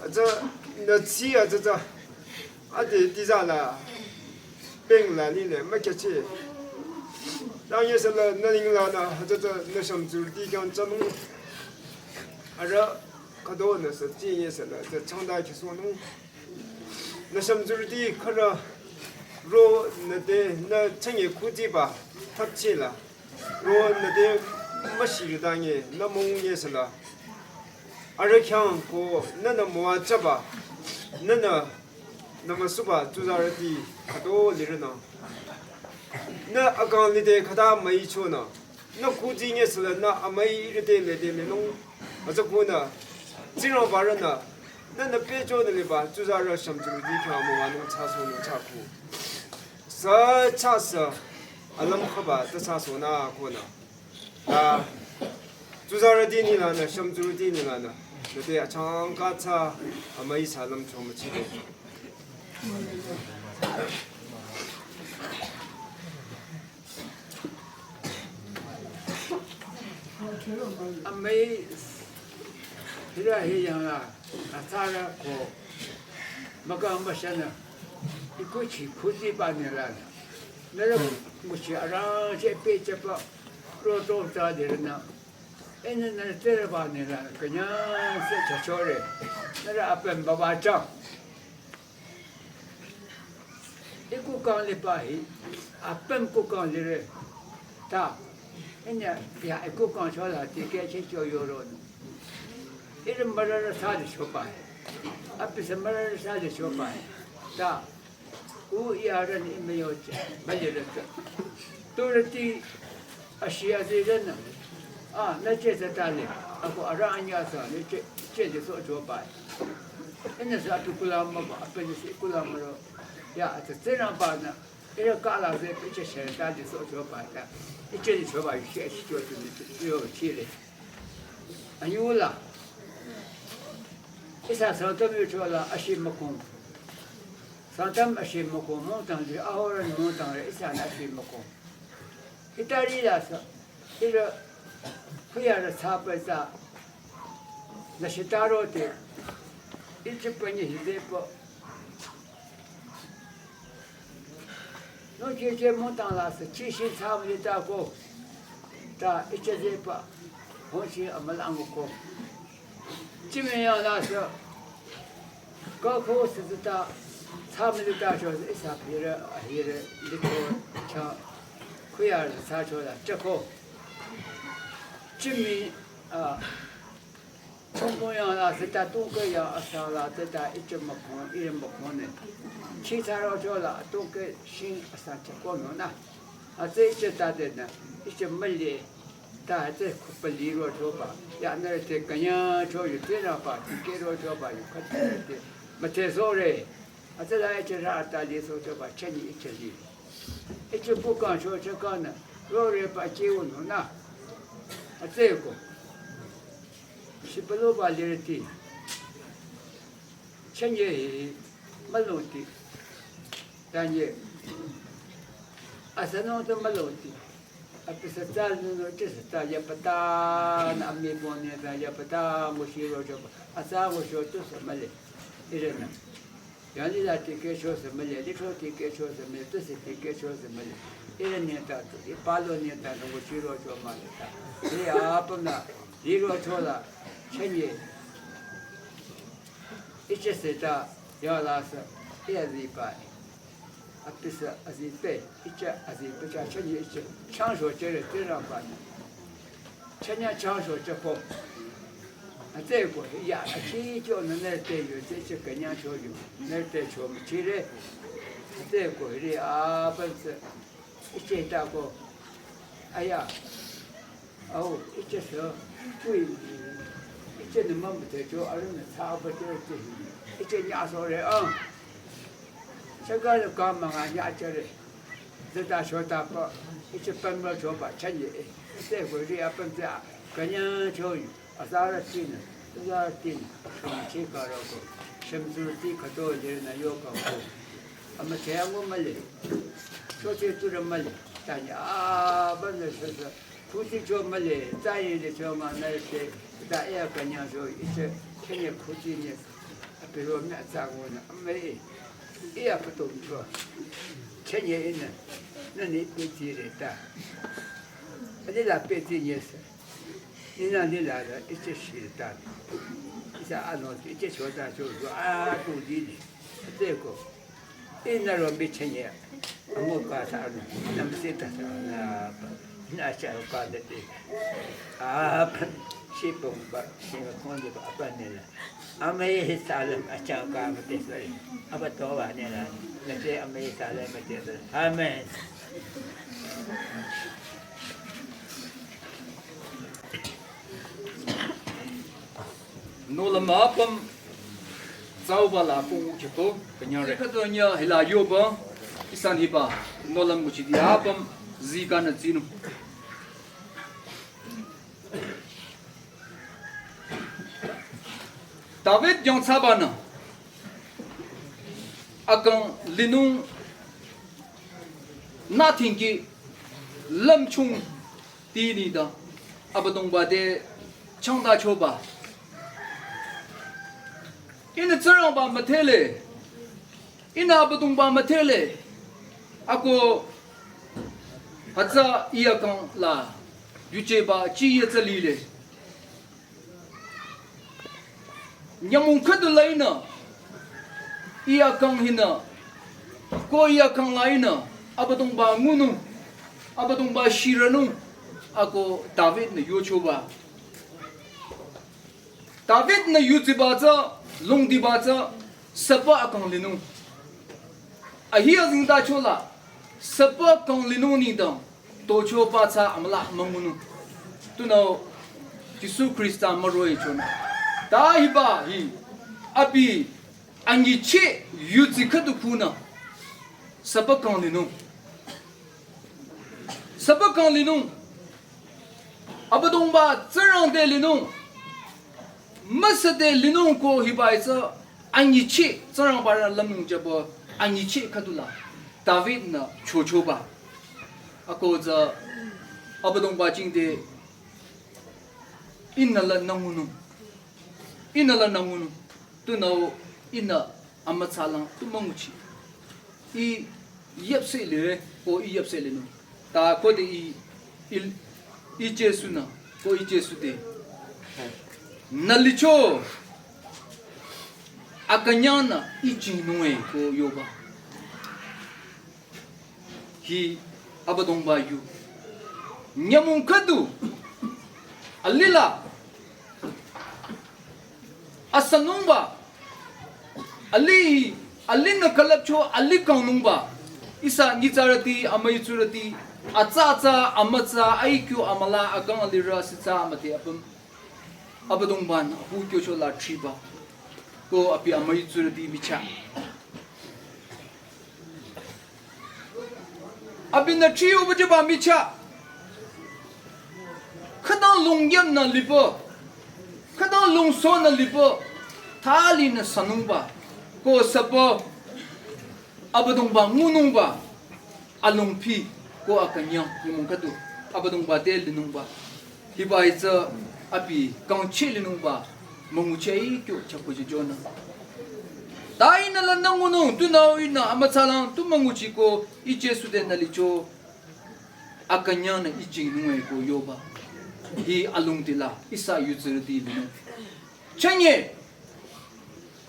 Hütsü nü tsi hütsütsü ade tiza la peng la lile mükyachi. Nang yesela nü ninglanü hütsütsü nü shümtsurüti khyang tsünung. Arüh khüdonü sü tsi yesela tsü changda khyüsohnung. Nü shümtsurüti khürü ro nü te nü chünye khudiba thapchila. Ro nü te müshirü dange nü mong yesela. Arüh khyang ko nühnü müwajüba. Nühnü nü müsuba tsuzarüti khüto lirünü. Nü akang lide khüta müichonü. Nü khuji ngesela nü amüi rite lede lenung. Atsükunü Tsingrangba rünü nühnü pehchonü liba tsuzarü shümtsurüti khyang müwanung thsasohnung thsaku. Sü thsasü alüm khaba tsü thsasohnü konü. A tsuzarüti ninglanü shümtsurüti ninglanü nü te achangka thsa amüi salüm chomüchide. Amüi hira hi yangla atsara ko maka müshanü ikuchi khudiba ninglanü nührü nguchi arangcheh pehchehba roto tsa dirünü. Enü nührü tsürüba ninglanü künyangse chachore. Nührü apüm baba chang. Ikukang liba hi apüm kukang lire. Ta. Enya ya ikukang chola tikeh chehcho yoronü. Ihrü mürürü sade choba hi. Abisü mürürü sade choba hi. Ta. U yarünü imüyoche mülirü tsü. Turüti ashi azirünü. A nü cheh tsü tale. Ako arüh anyüsa nü cheh cheh lisohchoba hi. Enü sü atu kulang müba, apünü sü kulang müro. Ya, atsü Tsingrangbanü ihrü kala zeh pehcheh shirüta lisohchoba ta. Icheh lichoba yuchi ashi chotu ni yochire. Anyüla. Ihsa Sangtam yuchola ashi mükong. Sangtam ashi mükong, mongtang li ahoran mongtang re ihsanü ashi mükong. Hitari la sü, ihrü khuyarü thsapü tsü, nü shitaro te, ichi pünyi hidepü. Nung chehcheh mongtang la sü, chi shin thsamüli ta ko, ta ichi zehpü, hongchi amülangu ko. Chimi yang la sü, koko sü ta, thsamüli ta cho sü, ihsa hirü, ahirü, liko, cha, khuyarü thsachola, chako. Chimi, a, Chungpung yang la sü ta tukeh yang asa la sü ta ichi mükong, ihrü mükong ne. Chi thsarochola tukeh shing asa chako nü nü. Atsü ichi ta denü, ichi müli, ta atsü khupü lirochoba. Ya nührü te künyangcho yu Tsingrangba, tikehrochoba yu khüta te. Müthehsohre. Atsü la ichi rü ta lisohchoba, chünye ichi li. Ichi kukangcho chakanü, roreba chiu nü nü. Atsüko. Shibüloba lirüti. Chünye hi mülungti. Tanye. Asanung tu mülungti. Abisü tsü nü nü chisü tsü yapata nü amibonü tsü yapata nguchirochoba. Asa nguchirocho tusü müli. Ihrünü. Yanglila tikehcho sü müli, licho tikehcho sü müli, tusü tikehcho sü müli. Ihrü nengdang tu, ipalo nengdang tu nguchirocho müli ta. Ihrü apümnü, lirochola, chünye. Ichi sü ta, yala sü, iya ziba. Abisü azipe, ichi azipe cha chünye ichi, changcho chere, Tsingrangba nü. Chünye changcho chako. Atsüko, ya, achi cho nü nührü te yu, tsü ichi künyangcho yu, nührü te cho müchire. Atsüko, ri apüm sü, ichi ta ko. Aya. Au, iche sü, kui, iche nü mümüdhecho, arühnü thsaba chore te, iche nyasore, ah. Chakale kamanga nyachore. Zeta shotapa, iche pamla choba, chanye, eh. Ite kori apam te, kanya cho, azara tin, azara tin, shamachi karoko, shamzurti kato, lirna yoka ko. Ama te ango male, chote tura male, tanya, ah, bana shasa, kuti cho male, tayi de cho ma na te, ta ea kanya cho, iche, kanya kuti ne, apiro me atsango na, ama e, ea pato cho, kanya ina, na ni peti re ta, ade la peti ne sa, ina ni la da, iche shi ta, isa ano, iche cho ta cho, a tu di ni, te ko. Ina rombi chenye, amo ka sa no, nam se ta sa na, na cha ka de de. Ah, shi pong ba, shi ma kong de ba, apa ne la. Ama ye salem, a cha ka ma te sa. Apa to ba ne la. Na te ama ye salem ma te sa. Amen. Nohlüm apüm tsauba la pung kheto, kanyare. Kheto nya hila yoba, isan hiba, nohlüm kuchidi apüm, zika na zinu. David yang tsaba na, akang linung na tingki lamchung Tini da, Abüdongba te changta choba. Ihnü Tsingrangba müdhele, ihnü Abüdongba müdhele, ako hütsü iya kang la, yujeba chi ye tsü lile. Nyümong khüdu la ihnü, iya kang hinü, ko iya kang la ihnü, Abüdongba ngunung, Abüdongba shiranung, ako David-nü yochoba. David-nü yuziba tsü, longdiba tsü, süpü akang linung. Ahi azingda chola, süpü akang linung nengdang, tochoba tsü amüla müngunung. Tunüo Jisu Khrista müroh-i chonü. Ta hiba hi abi anyicheh yuzi khüdu khunü süpü kang linung. Süpü kang linung. Abüdongba Tsingrang te linung. Amüsa te linung ko hiba-i tsü anyicheh Tsingrangba rü lümnung jüba anyicheh khüdu la David-nü chochoba. Ako tsü Abüdongba jingte ihnü lanü ngunung. Ihnü lanü ngunung. Tunüo ihnü amütsalang tu münguchi. I yüpse lire, ko i yüpse linung. Ta khode i, i, i Jisu-nü, ko i Jisu te. Nü licho, akünyangnü i jingnung-e ko yoba. Hi Abüdongba yu. Nyümong khüdu, alila, asünungba, ali, alinü külüpcho, ali kangnungba. Ihsa nyitsarüti, amüi tsurüti, atsa atsa, amütsa, aikyo amüla, akang alirü, sitsa amüte apüm. Abüdongba-nü, hu kyocho la thriba. Ko abi amüi tsurüti michah. Abinü thriyoba jüba michah. Khütang longyangnü lipü. Khütang longsonü lipü. Thalinü sünungba. Ko süpü Abüdongba ngunungba. Alongpi ko akünyang nyümong khüdu. Abüdongba te linungba. Hiba-i tsü abi kangcheh linungba. Müngucheh kyo chako jüjonü. Ta ihnü lanü ngunung, tunüo ihnü amütsalang, tu münguchi ko, i Jisu te nü licho, akünyangnü i jingnung-e ko yoba. Hi alongdi la, ihsa yuzirüti linung. Chünye,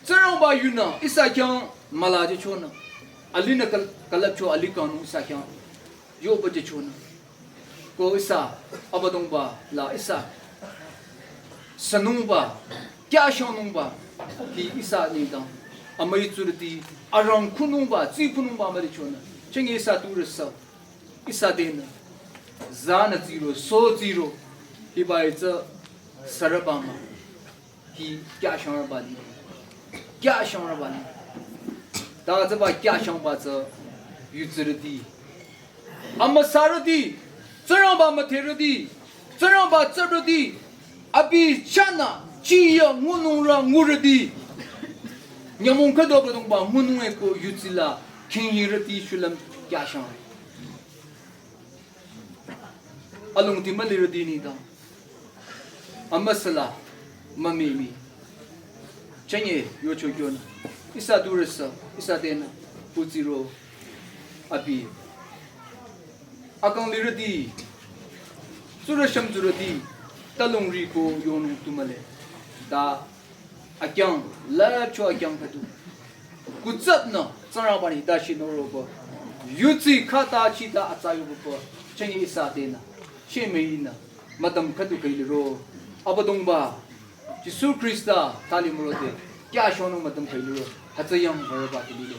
Tsingrangba yunü, ihsa khyang müla jüchonü. Alinü kal-, külüpcho, ali kangnung ihsa khyang yoba jüchonü. Ko ihsa, Abüdongba la ihsa. Sünungba, kyashangnungba, hi ihsa nengdang. Amüi tsurüti, arang khunungba, tsi khunungba müri chonü. Chünye ihsa tu rüsa, ihsa tenü. Zanü tsiro, so tsiro. Hiba hi tsü sürüba mah. Hi kyashangrüba ni. Kyashangrüba ni. Ta tsüba kyashangba tsü yutsirüti. Amüsarüti. Tsingrangba müdherüti. Tsingrangba tsürüti. Abi chahnü chiya ngunungrü ngurüti. Nyümong khüdu Abüdongba ngunung eko yutsila khingyirüti shulüm kyashang. Alongdi mülirüti nengdang. Amüsala mümimi. Chünye yocho kyonü. Ihsa durüsa, ihsa tenü, putsiro, abi. Akang lirüti, tsurü shümtsurüti, ta longri ko yonung tu mühle. Ta akyang, lüpcho akyang khüdu. Kutsapnü, Tsingrangba ni ta shi noroba. Yutsi khata chita atsa yoba. Chünye ihsa tenü. Shemüinü. Mütam khüdu khailiro. Abüdongba. Jisu Khrista thali mürote. Kyashonung mütam khailiro. Hütsü yang varüba tilile.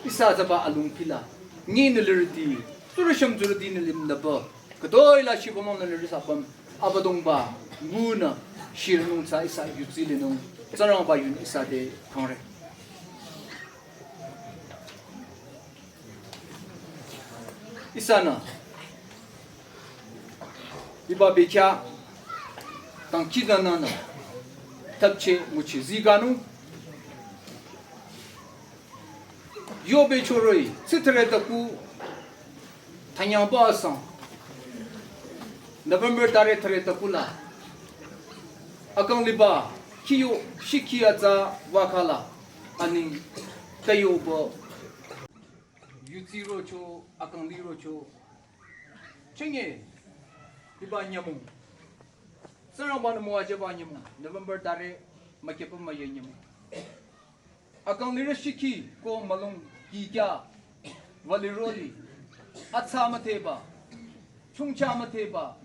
Ihsa tsüba alung pila. Nyi nü lirüti. Tsurü shümtsurüti nü limnaba. Khütoi la shibamong nü lirüsa pam. Abüdongba. Ngunü. Shirnung tsü ihsa yutsi linung. Tsingrangba yun ihsa te kangre. Ihsanü hiba bekhyah dangkhidangnangnü thapche nguchi zikanung. Yobe choroi, tsithre taku, thanyangba asang. November tare thre taku la. Akang liba, khiyo, shikhi atsa, wakhala, aning, tayoba. Yutsi rocho, akang li rocho. Chünye, hiba nyümong. Tsingrangba nü müwajüba nyümong. November tare, mükehpü müye nyümong. Akang lirü shikhi ko mülung kikya. Valiroli. Atsa mütheba. Chungcha mütheba.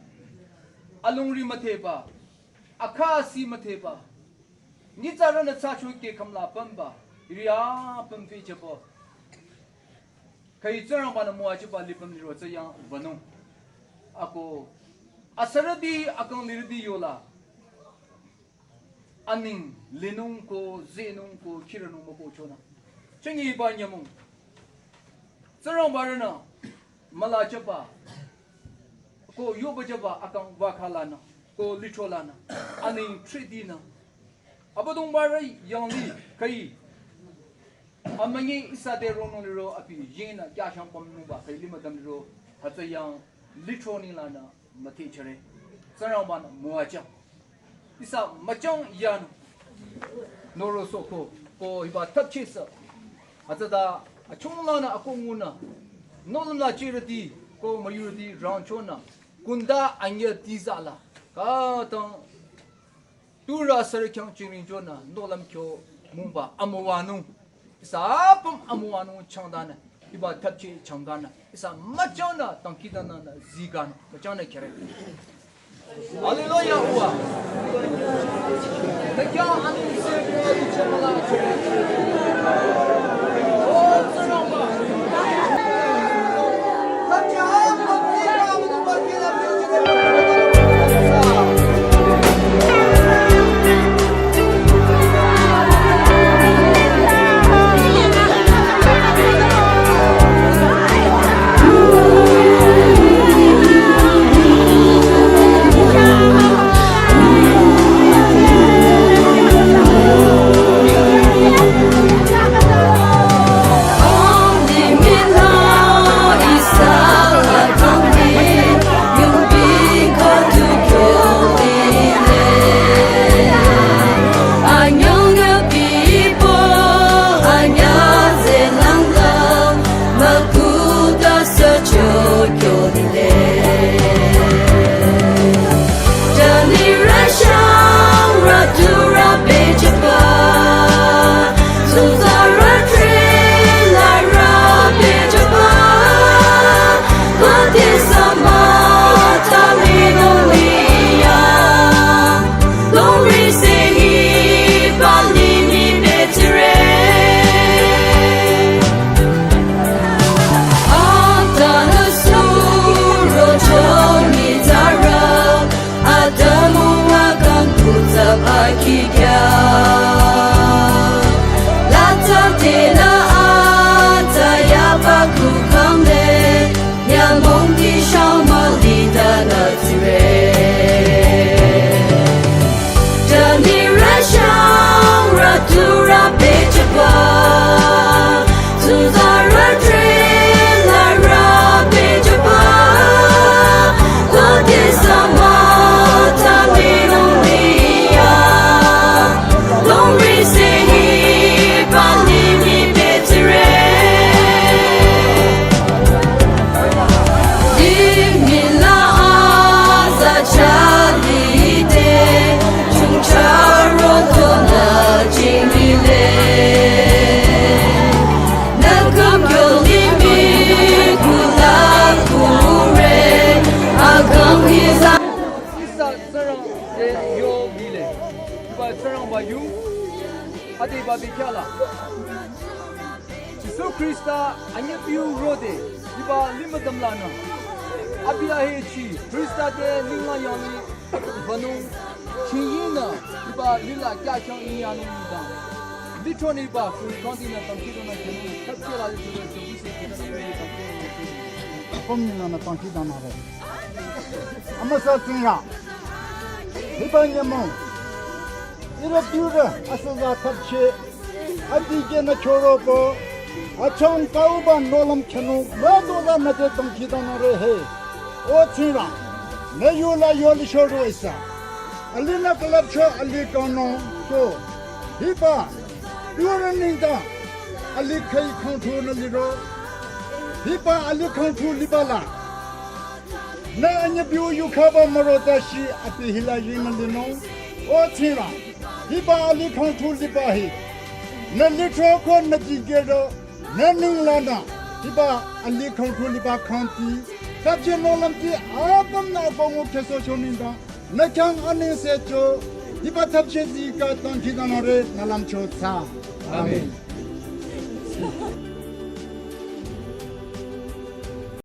Alongri mütheba. Akhasi mütheba. Nyitsarünü tsacho ke khamla pümba, hiri apüm fechebo. Khüi Tsingrangba nü müwajüba lipüm liro tsü yang vanung. Ako, asarüti akang lirüti yola. Aning, linung ko, zinung ko, khiranung müko chonü. Chünye hiba nyümong. Tsingrangbarünü, mülajüba. Ko yobajüba akang wakhalanü, ko licholanü, aning treatinü. Abüdongbarü yangli khüi. Amünyi ihsa te ronung liro abi yingnü kyashang pamnungba khüi limüdam liro hütsü yang lichoni lanü müthehchare. Tsingrangba nü müwajü. Ihsa müchang yan noro soko ko hiba thapchesa. Hütsüta achunglanü akongunü. Nohlüm la chirüti ko müyurüti rangchonü. Kunda anya tizala. Katang tura sarı khyang chingring chonü. Nohlüm kyo mungba amüwanung. Ihsa apüm amüwanung changdanü. Hiba thapche changdanü. Ihsa müchangnü dangkhidangnangnü ziganü. Müchangnü kere. Hallelujah, uwa. Thank you, aning se. Tsingrangba yu, adeba bekhyah la Jisu Khrista anyüpiu rode, hiba limüdüm lanü abi ahechi Khrista te ninglang yanglih wünung, chingyingnü hiba lila kyakhyang inyanung nengdang, lithro nengba kuri kangdinü tangkidonü khyünung, thapcheh la lithro chobise khyünung, tangkidonü khyünung. Apüm nenglangnü tangkidangnangre. Amüsa Tsingrang, hiba nyümong ihrü tsurü asüza thapcheh, adikehnü chüroba, achang kauba nohlüm khyünung mütola nüte tangkidangnangre he. O Tsingrang, nü yu la yo licho roh-i ihsa, alinü külüpcho alih kangnung cho, hiba tsurü nengdang alih khüi khangthunü liro, hiba alih khangthu liba la nü anyüpiu yukhaba müro tashi abi hila yingnü linung. O Tsingrang, hiba alih khangthu liba hi nü lithro ko nü dikehrü, nü ninglangnü hiba alih khangthu liba khyangti, thapcheh nohlümti apümnü abüngu khehsohcho nengdang nü khyang anengsecho, hiba thapcheh zii khyang tangkidangnangre, nü lümcho thsa. Amen.